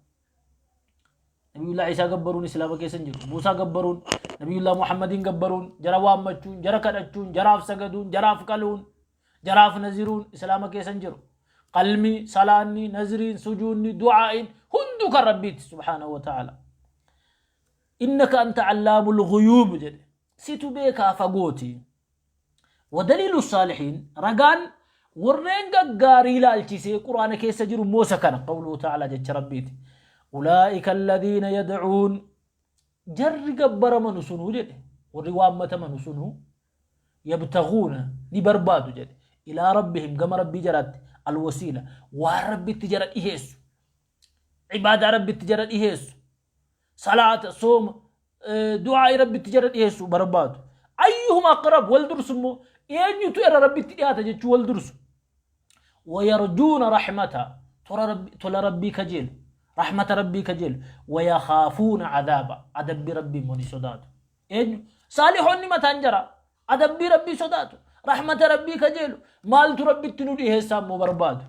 Nabiyyullaa Ciisaa gabbaruun islaama keessa hin jiru. Muusaa gabbaruun, Nabiyyullaa Muhammadiin gabbaruun, jara waammachuun, jara kadhachuun, jaraaf sagaduun, jaraaf qaluun, jaraaf naziruun islaama keessa hin jiru. Qalmi, salaanni, naziriin, sujuunni, du'aa'iin hunduu kan Rabbiiti سبحانه وتعالى. إنك أنت علام الغيوب jedhe. Situ beekaa fagooti. ودليل الصالحين ragaan warreen gaggaarii ilaalchisee quraana keessa jiru moosa kana قوله تعالى jecha rabbiiti. أولئك الذين يدعون jarri gabbaramanu sunuu jedhe warri waammatamanu sunuu Yabtaghuuna ni barbaadu jedhe. Ilaa rabbihim gama rabbii jaraatti alwasiila waan rabbitti jara dhiheessu. Ibaadaa rabbitti jara dhiheessu. Salaata, sooma, du'aa'ii rabbitti jara dhiheessu barbaadu. Ayyuhum aqrab wal dursu immoo eenyutu irra rabbitti dhiyaata jechuu wal dursu. Wayarjuuna rahmata tola rabbii kajeelu. Rahmata rabbii kajeelu. Wayakhaafuuna cadaaba adabbii rabbii immoo ni sodaatu. Eenyu? Saalihonni mataan jara. Adabbii rabbii sodaatu. Rahmata rabbii kajeelu. Maaltu rabbitti nu dhiheessaa immoo barbaadu.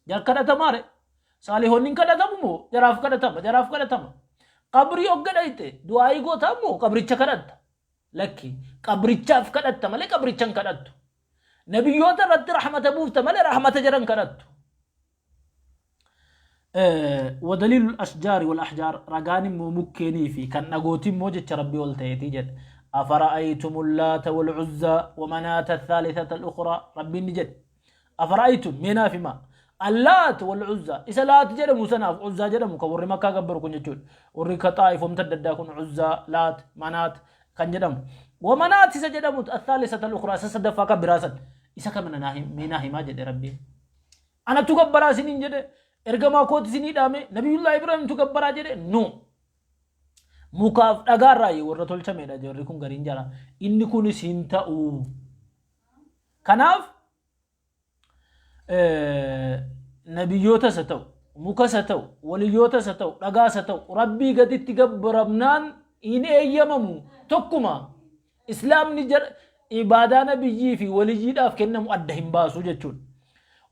Jar kadhatamaare. Saalihonni hin kadhatamu moo jaraaf kadhatama jaraaf kadhatama. Qabrii hogga dhayxe du'aayii gootaa moo qabricha kadhatta? Lakki qabrichaaf kadhatta malee qabricha hin kadhattu. Nabiyyoota irratti rahmata buufta malee rahmata jara hin kadhattu. ودليل الأشجار والأحجار رجان مو مكيني في كان نغوتي مو جتش ربي والتيتي جد أفرأيتم اللات والعزى ومناة الثالثة الأخرى ربي نجد أفرأيتم منا فيما اللات والعزى إذا لات جدمو سناف عزى جدمو كوري مكة قبر كن جتشون وري كطائف ومتددا كن عزى لات منات كان جدمو ومنات إذا جدمو الثالثة الأخرى سسدفا كبراسا إذا كمنا منا ما جد ربي Anatu gabbaraa isiniin jedhe ergamaa kooti isinii dhaame nabiyullaa Ibraahimtu gabbaraa jedhe no. Mukaaf dhagaarraa warra tolchameedha jarri kun gariin jara. Inni kunis hin ta'u. Kanaaf nabiyyootas haa ta'u mukas haa ta'u waliyyootas haa ta'u dhagaas haa ta'u rabbii gaditti gabbaramnaan hin eeyyamamu tokkuma Islaamni jara ibaadaa nabiyyii fi waliyyiidhaaf kennamu adda hin baasu jechuudha.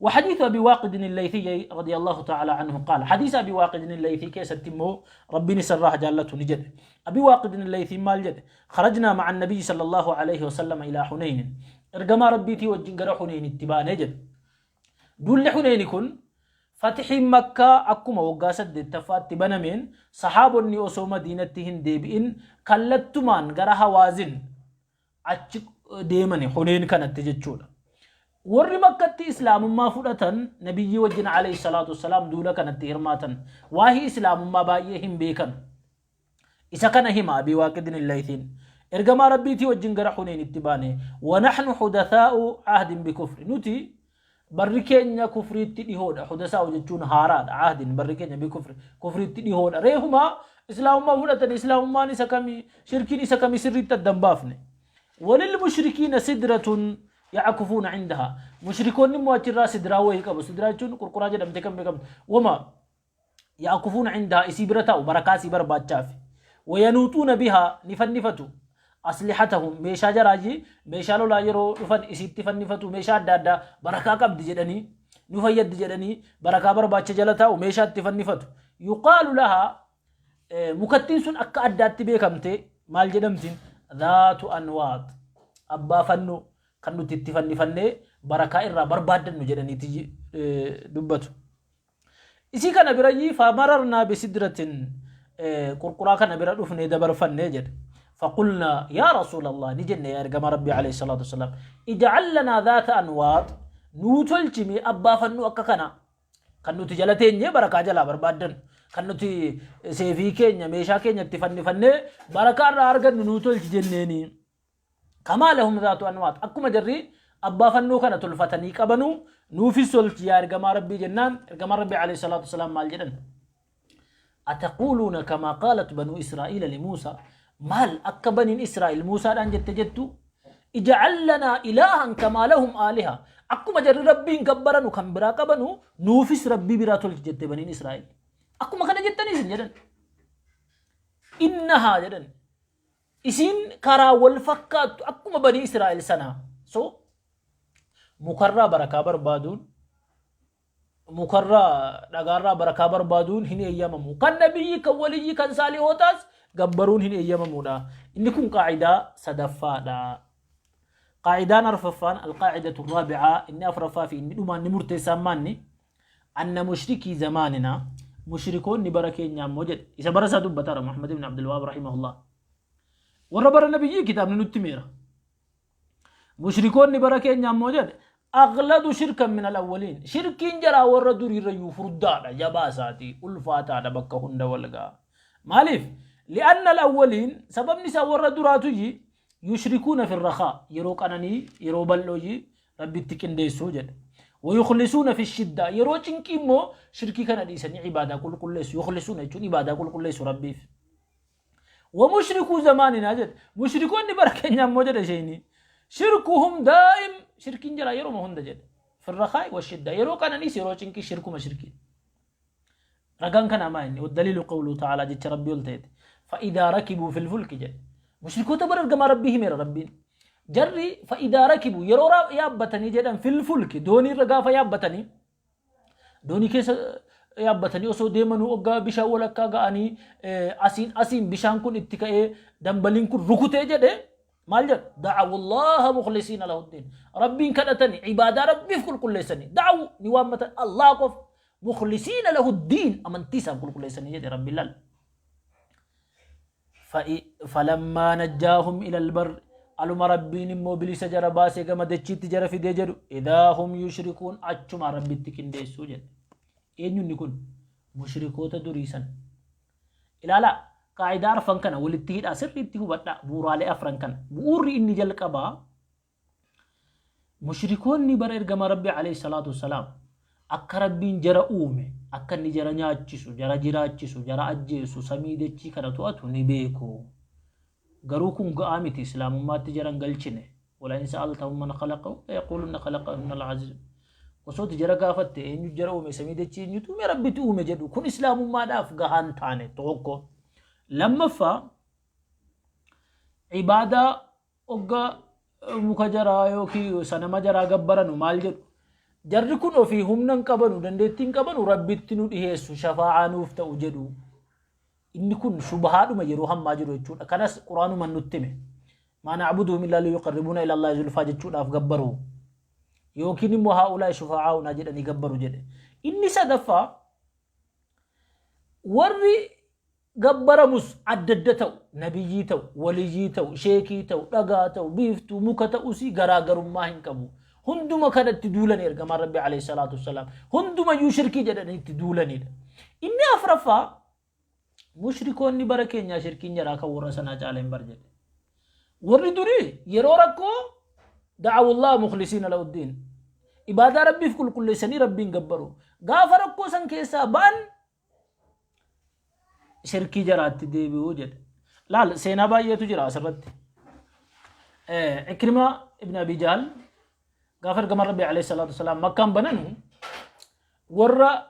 وحديث أبي واقد الليثي رضي الله تعالى عنه قال حديث أبي واقد الليثي كيس التمو ربي نسراه جالته نجد أبي واقد الليثي مال جد خرجنا مع النبي صلى الله عليه وسلم إلى حنين إرجما ربيتي وجنجر حنين اتباع نجد دول حنين كن Fatihiin Makkaa akkuma waggaa 8ffaatti banameen sahaabonni osoo Madiinatti hin deebi'in kallattumaan gara Hawaazin achi deemani Huneen kanatti jechuudha. Warri Makkatti Islaamummaa fudhatan Nabiyyii wajjin alayhi salaatu wassalaam duula kanatti hirmaatan. Waahii Islaamummaa baay'ee hin beekan. Isa kana hima Abii Waaqidin Illaythiin. Ergamaa Rabbiitii wajjin gara Huneenitti baane. Wa nahnu hudathaa'u ahdin bikufri. Nuti barri keenya kufriitti dhihoodha. Hudasaa'u jechuun haaraadha. Ahdin barri keenya bikufri. Kufriitti dhihoodha. Reefumaa Islaamummaa fudhatan Islaamummaan isa kamii shirkiin isa kamii sirriitti adda hin baafne. Walil mushrikiina sidratun ya'kufuuna indaha. Mushrikoonni immoo achirraa sidraa wayii qabu. Sidraa jechuun qurquraa jedhamtee kan beekamtu. Wama ya'kufuuna indahaa isii bira taa'u barakaa isii barbaachaaf wayanuuxuuna bihaa ni fannifatu aslihatahum meeshaa jaraayyi meeshaa lolaa yeroo dhufan isiitti fannifatu meeshaa adda addaa barakaa qabdi jedhanii nu fayyaddi jedhanii barakaa barbaacha jala taa'u meeshaa itti fannifatu yuqaalu lahaa mukattiin sun akka addaatti beekamte maal jedhamtiin dhaatu anwaat abbaa fannoo kan nuti itti fannifannee barakaa irraa barbaaddannu jedhaniiti dubbatu. Isii kana birayyii famararnaa bisidratin qurquraa kana bira dhufnee dabarfannee jedhe. Faqulnaa yaa rasuulallah ni jenne yaa ergamaa rabbii alayhi salaatu wasalaam ij'al lanaa dhaata anwaax nuu tolchi mee abbaa fannoo akka kana kan nuti jala teenyee barakaa jalaa barbaaddannu kan nuti seefii keenya meeshaa keenya itti fannifannee barakaa irraa argannu nuu tolchi jenneeni. Kamaa lahum zaatu anwaat. Akkuma jarri abbaa fannoo kana tolfatanii qabanu nuufis tolchi yaa ergamaa Rabbii jennaan ergamaan Rabbii alayhi salaatu wasalaam maal jedhan? Ataquuluuna kamaa qaalat banuu Israa'iila li Muusaa. Maal akka baniin Israa'il Muusaadhaan jette jettu? Ija'al lanaa ilaahan kamaa lahum aaliha. Akkuma jarri Rabbiin gabbaranu kan biraa qabanu nuufis Rabbii biraa tolchi jette baniin Israa'il. Akkuma kana jettanii isin jedhan. Innahaa jedhan. Isiin karaa wal fakkaattu akkuma banii Israa'el sanaa. So mukarraa barakaa barbaaduun mukarraa dhagaarraa barakaa barbaaduun hin eeyyamamu. Kan nabiyyi kan waliyyi kan saalihootaas gabbaruun hin eeyyamamuudha. Inni kun qaacidaa sadaffaadha. Qaacidaan arfaffaan alqaacidatu raabicaa inni afraffaa fi inni dhumaan ni murteessaan maanni Anna mushrikii zamaaninaa mushrikoonni bara keenyaa immoo jedhe isa bara isaa dubbataara Muhammad ibn Abdul Wahab rahimahullah. Warra bara nabiyyii kitaabni nutti himeera. Mushrikoonni bara keenyaa immoo jedhe aghladu shirkan min al-awwaliin shirkiin jaraa warra duriirra iyyuu furdaadha jabaa isaatii ulfaataadha bakka hunda wal ga'a. Maaliif? Li'anna al-awwaliin sababni isaa warra duraatuyyi Yushrikuuna fi rakhaa, yeroo qananii, yeroo bal'oo Rabbitti qindeessuu jedha. Wayukhlisuuna fi shiddaa, yeroo cinqii immoo shirkii kana dhiisanii ibaadaa qulqulleessu. Yukhlisuuna jechuun ibaadaa qulqulleessu Rabbiif. Wa mushrikuu zamaaninaa jedha. Mushrikoonni bara keenyaa immoo jedha isheenii. Shirkuhum daa'im, shirkiin jira yeruma hunda jedha. Fi rakhaa wa shiddaa, yeroo qananiis yeroo cinqii shirkuma shirkii. Ragaan kanaa maa inni? Waddaliilu qawluu ta'aalaa, jecha Rabbii ol ta'eeti. Fa'idaa rakibuu fil fulki jedhe. Mushrikoota bara ergamaa Rabbii himeera Rabbiin. Jarri fa'idaa rakibuu yeroo yaabbatanii jedhan, fil fulki, doonii irra gaafa yaabbatanii, doonii keessa yaabbatanii osoo deemanuu, oggaa bishaan walakkaa ga'anii asiin asiin bishaan kun itti ka'ee dambaliin kun rukutee jedhe, maal jedhu? Da'awu Allaha mukhlisiina lahuddiin. Rabbiin kadhatanii ibaadaa Rabbiif qulqulleessanii, da'awu ni waammatan, Allah qofa, mukhlisiina lahu diin, amantii isaan qulqulleessanii jedhe Rabbiin laal. Falammaa najjaahum ilal barri, aluma Rabbiin immoo bilisa jara baasee gama dachiitti jara fidee jedhu, idaa hum yushrikuun, achuma Rabbitti qindeessuu jedhe. Eenyunni kun? Mushrikoota durii san. Ilaalaa, qaa'idaa arfan kana walitti hidhaa sirriitti hubadhaa, bu'uuraalee afran kana. Bu'uurri inni jalqabaa, mushrikoonni bara ergamaa Rabbii alayhi salaatu wassalaam akka Rabbiin jara uume, akka inni jara nyaachisu, jara jiraachisu, jara ajjeesu, samii dachii kana to'atu ni beeku. Garuu kun ga'aa miti, islaamummaatti jara hin galchine. Wala in sa'altahum man khalaqahum la yaqulunna khalaqahunna al-aziz. Osoo ati jara gaafatte eenyu jara uume, samii dachii eenyutu uume, Rabbitu uume jedhu. Kun islaamummaadhaaf gahaa hin taane tokko. Lammaffaa, ibaadaa ogga muka jaraa yookiin sanama jaraa gabbaranu maal jedhu? Jarri kun ofii humna hin qabanu, dandeettii hin qabanu, Rabbitti nu dhiheessu, shafaa'aa nuuf ta'u jedhu. Inni kun shubahaadhuma yeroo hammaa jiru jechuudha. Kanas Quraanuman nutti hime. Maa na'buduhum illaa liyuqarribuuna ila Allaahi zulfaa jechuudhaaf gabbaru. Yookiin immoo haa'ulaa'i shufaa'aa'unaa jedhanii gabbaru jedhe. Inni sadaffaa, warri gabbaramus adda adda ta'u, nabiyyii ta'u, waliyyii ta'u, sheekii ta'u, dhagaa ta'u, biiftuu, muka ta'us garaagarummaa hin qabu. Hunduma kanatti duulani ergamaan Rabbi alayhi salaatu wassalaam. Hundumayyuu shirkii jedhanii itti duulanidha. Inni afraffaa, mushrikoonni bara keenyaa shirkiin jaraa kan warra sanaa caala hin bar jedhe. Warri durii yeroo rakkoo da'awullah mukhlisiina lahuddiin. Ibaadaa Rabbiif qulqulleessanii Rabbiin gabbaru. Gaafa rakkoo san keessaa ba'an shirkii jaraatti deebi'uu jedhe. Laal, seenaa baay'eetu jira asirratti. Ikrima ibn Abi Jahl gaafa ergamaan Rabbii alayhi salaatu wasalaam Makkaan bananu warra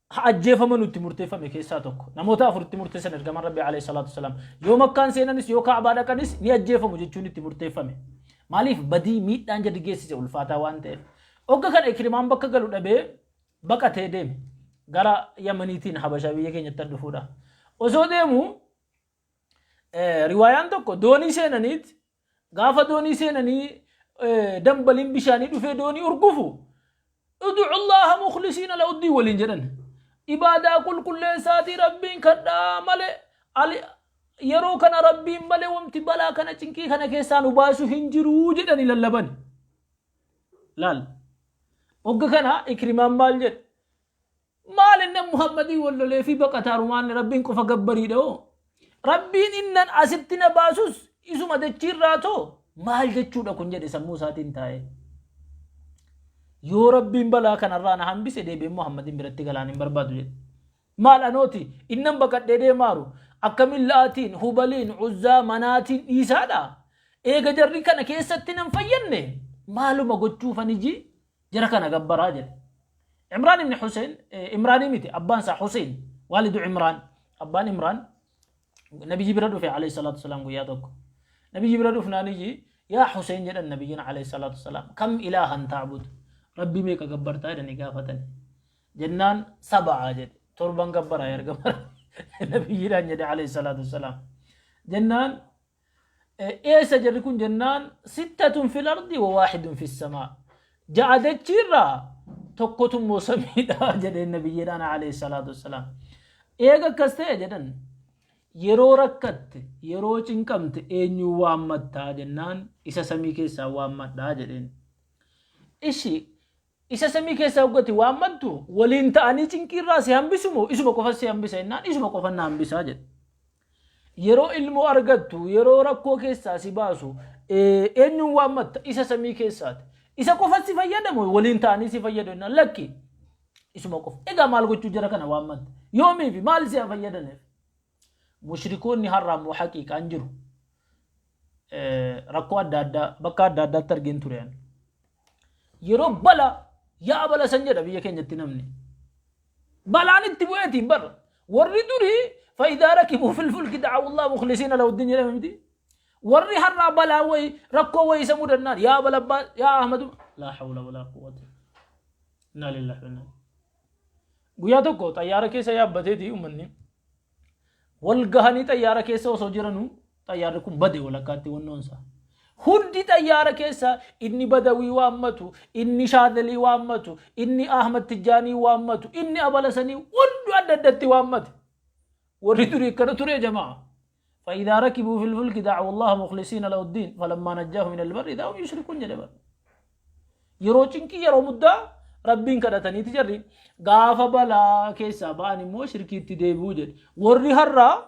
ajjeefaman itti murteeffame keessaa tokko. Namoota afur itti murteessan ergamaan Rabbii alayhi salaatu wasalaam. Yoo Makkaan seenanis yoo Kaabaa dhaqanis ni ajjeefamu jechuun itti murteeffame. Maaliif? Badii miidhaan jarri geessise ulfaataa waan ta'eef. Ogga kana Ikrimaan bakka galu dhabee baqatee deeme. Gara Yamaniitiin Habashaa biyya keenyatti dhufuudha. Osoo deemu riwaayaan tokko doonii seenaniit, gaafa doonii seenanii dambaliin bishaanii dhufee doonii urgufu, ud'u Allaha mukhlisiina lahu waliin jedhan. Ibaadaa qulqulleessaatii Rabbiin kadhaa malee yeroo kana Rabbiin malee wanti balaa kana, cinqii kana keessaa nu baasu hin jiru jedhanii lallaban. Laal. Ogga kana Ikrimaan maal jedhe? Maal inni Muhammadii wal lolee fi baqataarumaan Rabbiin qofa gabbariidha hoo? Rabbiin innan asitti na baasus isuma dachiirraa too maal jechuudha kun jedhe sammuu isaatiin taa'ee. Yoo Rabbiin balaa kanarraa na hambise deebi'ee Muhammadiin biratti galaan hin barbaadu jedhe. Maal anooti innan baqadhee deemaaru akkamiin Laatiin, Hubaliin, Uzzaa, Manaatiin dhiisaadha. Eega jarri kana keessatti nan fayyanne maaluma gochuufan iji jara kana gabbaraa jedhe. Imraan ibn Hussein, Imraanii miti, abbaan isaa Hussein, waalidu Imraan, abbaan Imraan nabiyyi bira dhufe alayhi salaatu wasalaam guyyaa tokko. Nabiyyi bira dhufnaan iyyi yaa Hussein jedhan nabiyyiin alayhi salaatu wasalaam, kam ilaahan ta'bud, Rabbii meeqa gabbartaa jedhanii gaafatan. Jennaan sab'a jedhe, torban gabbaraa ergama nabiyyiidhaan jedhe alayhi salaatu wasalaam. Jennaan eessa jarri kun jennaan, sittatun fil ardi wa waahidun fis samaa, ja'a dachiirraa tokkotu immoo samiidha jedheen nabiyyiidhaan alayhi salaatu wassalaam. Eega akkas ta'e jedhan, yeroo rakkatte, yeroo cinqamte eenyuun waammattaa jennaan, isa samii keessaa waammadhaa jedheen. Ishi, isa samii keessaa hoggati waammattu waliin ta'anii cinqiirraa si hambisu moo isuma qofa si hambisa jennaan, isuma qofa na hambisaa jedhe. Yeroo ilmoo argattu, yeroo rakkoo keessaa si baasu, eenyuun waammatta? Isa samii keessaati. Isa qofa si fayyadamu waliin ta'anii si fayyadu jennaan lakki isuma qofa. Egaa maal gochuu jara kana waammatta? Yoomii fi maal si haa fayyadaniif? Mushrikoonni har'a ammoo haqiiqaan jiru. Rakkoo adda addaa bakka adda addaatti argeen ture. Yeroo bala yaa bala san jedha biyya keenyatti namni. Balaan itti bu'eetiin barra. Warri durii faayidaa rakibuu fil fulki da'awullah mukhlisiina lahu jedhame miti. Warri har'aa balaa wayi rakkoo wayi isa mudannaan yaa balabbaa yaa Ahmadu laa hawla walaa quwwata. Innaa lillahi wa innaa. Guyyaa tokko xayyaara keessa yaabbateeti uummanni wal gahanii xayyaara keessa osoo jiranuu xayyaarri kun bade walakkaatti wannoonsa. Hundi xayyaara keessa inni Badawii waammatu, inni Shaadalii waammatu, inni Ahmad Tijjaanii waammatu, inni Abalasanii hundi adda addatti waammate. Warri durii akkana ture jamaa. فإذا ركبوا في الفلك دعوا الله مخلصين له الدين فلما نجاهم من البر إذا هم يشركون jedhe bara. Yeroo cinqii yeroo muddaa Rabbiin kadhataniiti jarri gaafa balaa keessaa ba'an immoo shirkiitti deebi'uu jedhe. Warri har'aa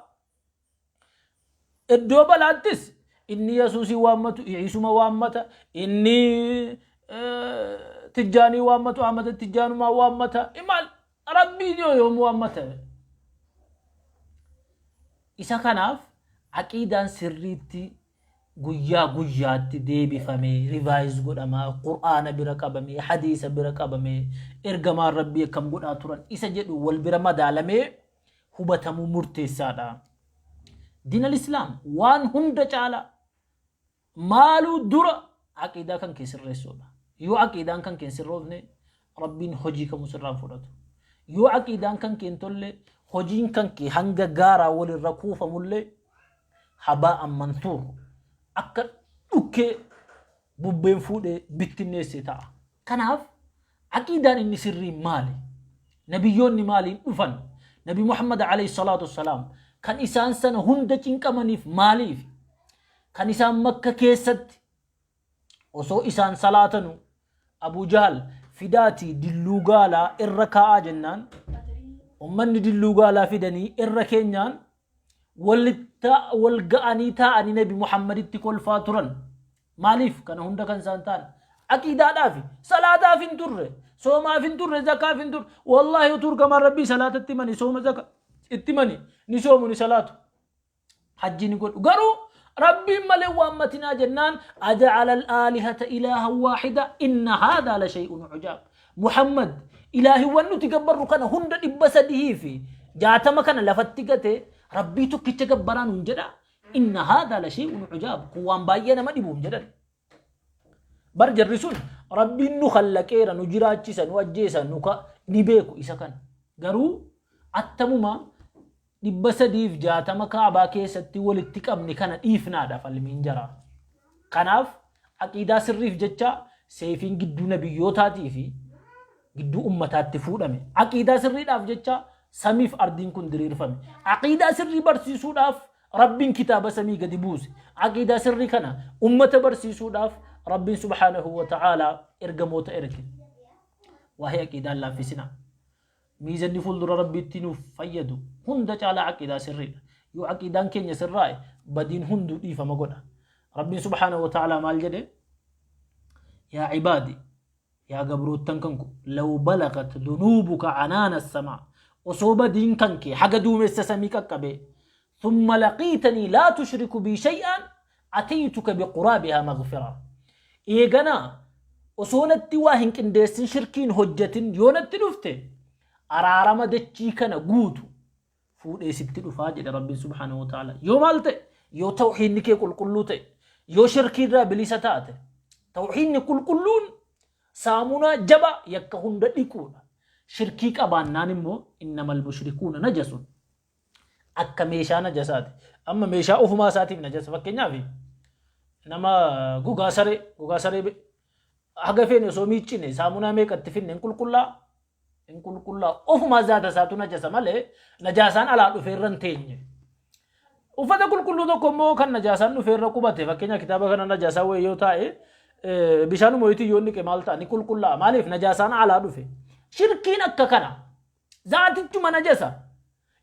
iddoo balaattis inni Yesuusii waammatu, Iisuma waammata, inni Tijjaanii waammatu, Ahmad Tijjaanumaa waammata. Maal Rabbii yoo yoom waammata? Isa kanaaf aqiidaan sirriitti guyyaa guyyaatti deebifamee revise godhamaa, Qur'aana bira qabamee, hadiisa bira qabamee, ergamaan Rabbii akkam godhaa turan isa jedhu wal bira madaalamee hubatamuu murteessaadha. Diinal Islaam waan hunda caalaa maaluu dura aqiidaa kan kee sirreessuudha. Yoo aqiidaan kan kee hin sirroofne Rabbiin hojii kamuu sirraa hin fudhatu. Yoo aqiidaan kan kee hin tolle hojiin kan kee hanga gaaraa walirra kuufamullee habaa'an mansuur akka dhukkee bubbeen fuudhee bittinneesse ta'a. Kanaaf aqiidaan inni sirriin maali? Nabiyyoonni maaliin dhufan? Nabi Muhammad alayhi salaatu wassalaam kan isaan sana hunda cinqamaniif maaliif? Kan isaan Makka keessatti osoo isaan salaatanu Abu Jahal fidaatii dilluu gaalaa irra kaa'aa jennaan ummanni dilluu gaalaa fidanii irra keenyaan wal ga'anii taa'anii Nabi Muhammaditti kolfaa turan. Maaliif kana hunda kan isaan ta'an? Aqiidaadhaafi. Salaataaf hin turre. Soomaaf hin turre. Zakaaf hin turre. Wallaahi utuu ergamaan Rabbii salaatatti himani sooma zaka itti himani ni soomu ni salaatu. Hajji ni godhu. Garuu Rabbiin malee waammatinaa jennaan aja'ala al-aalihata ilaahan waahida inna haadhaa la shay'un ujaab. Muhammad ilaahiwwan nuti gabbarru kana hunda 360 kana lafatti gate Rabbii tokkicha gabbaraa nuun jedha. Inna haadhaa la shay'un ujaab. Kun waan baay'ee nama dhibuun jedhan. Bar jarri sun Rabbiin nu kallaqeera, nu jiraachisa, nu ajjeesa, nu ka ni beeku isa kana. Garuu attamuma 360 Kaabaa keessatti walitti qabne kana dhiifnaadha falmiin jaraa. Kanaaf aqiidaa sirriif jecha seefiin gidduu nabiyyootaatii fi gidduu ummataatti fuudhame. Aqiidaa sirriidhaaf jecha samiif ardiin kun diriirfame. Aqiidaa sirrii barsiisuudhaaf Rabbiin kitaaba samii gadi buuse. Aqiidaa sirrii kana ummata barsiisuudhaaf Rabbiin subhaanahu wa ta'aalaa ergamoota erge. Waa'ee aqiidaan laaffisina. Miizanni fuuldura Rabbiitti nuuf fayyadu hunda caalaa aqiidaa sirriidha. Yoo aqiidaan keenya sirraa'e badiin hunduu dhiifama godha. Rabbiin subhaanahu wa ta'aalaa maal jedhe? Yaa cibaadi, yaa gabroottan kan koo, law balagat dunuubuka canaana samaa, osoo badiin kan kee haga duumessa samii qaqqabee, thumma laqiitanii laa tushriku bii shay'an ataytuka biquraabihaa maghfiraa. Eeganaa osoo natti waa hin qindeessin shirkiin hojjetin yoo natti dhufte araarama dachii kana guutu fuudhee sitti dhufaa jedhe Rabbiin subhaanahu wa ta'ala. Yoo maal ta'e? Yoo tawhiidni kee qulqulluu ta'e, yoo shirkii irraa bilisa taate, tawhiidni qulqulluun saamunaa jabaa yakka hunda dhiquudha. Shirkii qabaannaan immoo innamal mushrikuuna najasun. Akka meeshaa najasaati. Amma meeshaa ofumaa isaatiif najasa. Fakkeenyaaf nama gogaa saree gogaa saree haga feene osoo miiccine saamunaa meeqa itti finne hin qulqullaa hin qulqullaa'u. Ofumaa zaata isaatu najasa malee najaasaan alaa dhufee irra hin teenye. Uffata qulqulluu tokko immoo kan najaasaan dhufee irra qubate fakkeenya kitaaba kana najaasaa wayii yoo taa'e bishaanuma wayiitiin yoo niqe maal ta'a ni qulqullaa'a. Maaliif najaasaan alaa dhufe. Shirkiin akka kana zaatichuma najasa.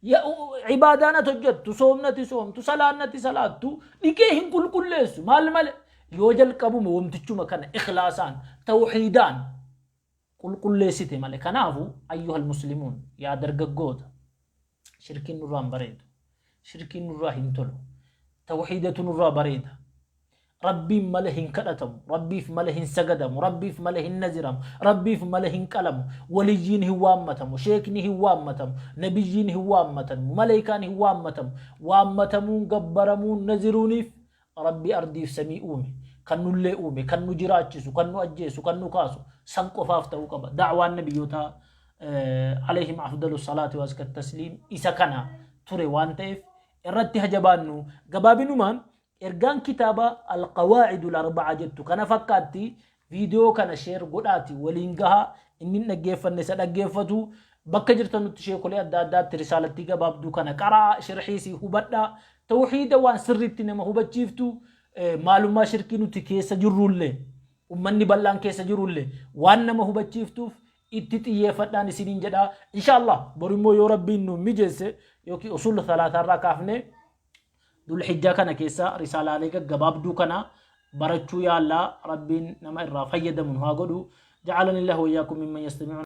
Ibaadaan ati hojjettu, soomni ati soomtu, salaanni ati salaattu dhiqee hin qulqulleessu. Maal malee yoo jalqabuma wamtichuma kana ikhlaasaan, tawhiidaan qulqulleessite malee. Kanaafu ayyuhal muslimuun, yaa dargaggoota, shirkiin nurraa hin bareedu. Shirkiin nurraa hin tolu. Tawhiidatu nurraa bareeda. Rabbiin malee hin kadhatamu. Rabbiif malee hin sagadamu. Rabbiif malee hin naziramu. Rabbiif malee hin qalamu. Waliyyiin hin waammatamu. Sheekni hin waammatamu. Nabiyyiin hin waammatamu. Maleekaan hin waammatamu. Waammatamuun, gabbaramuun, naziruuniif Rabbi ardiif samii uume. Kan nullee uume, kan nu jiraachisu, kan nu ajjeesu, kan nu kaasu san qofaaf ta'uu qaba. Da'waan nabiyyootaa alayhim afdalu salaati wa azka tasliim isa kana ture waan ta'eef irratti hajabaannu. Gabaabinumaan ergaan kitaaba Alqawaacidul Arba'a jettu kana fakkaatti. Viidiyoo kana share godhaati waliin gahaa, inni hin dhaggeeffanne isa dhaggeeffatu. Bakka jirtanutti sheekolee adda addaatti risaalattii gabaabduu kana qaraa, shirxiisii hubadhaa. Tawhiida waan sirriitti nama hubachiiftu, maalummaa shirkii nuti keessa jirrullee ummanni bal'aan keessa jirullee waan nama hubachiiftuuf itti xiyyeeffadhaan isiniin jedha. Inshallah borimmoo yoo Rabbiin nu mijeesse yookiin usul salaataarraa kaafnee Dulhijjaa kana keessa risaalaalee gaggabaabduu kana barachuu yaallaa. Rabbiin nama irraa fayyadamu nu haa godhu. Ja'alani Allahu wayyaakum mimman yastami'uuna.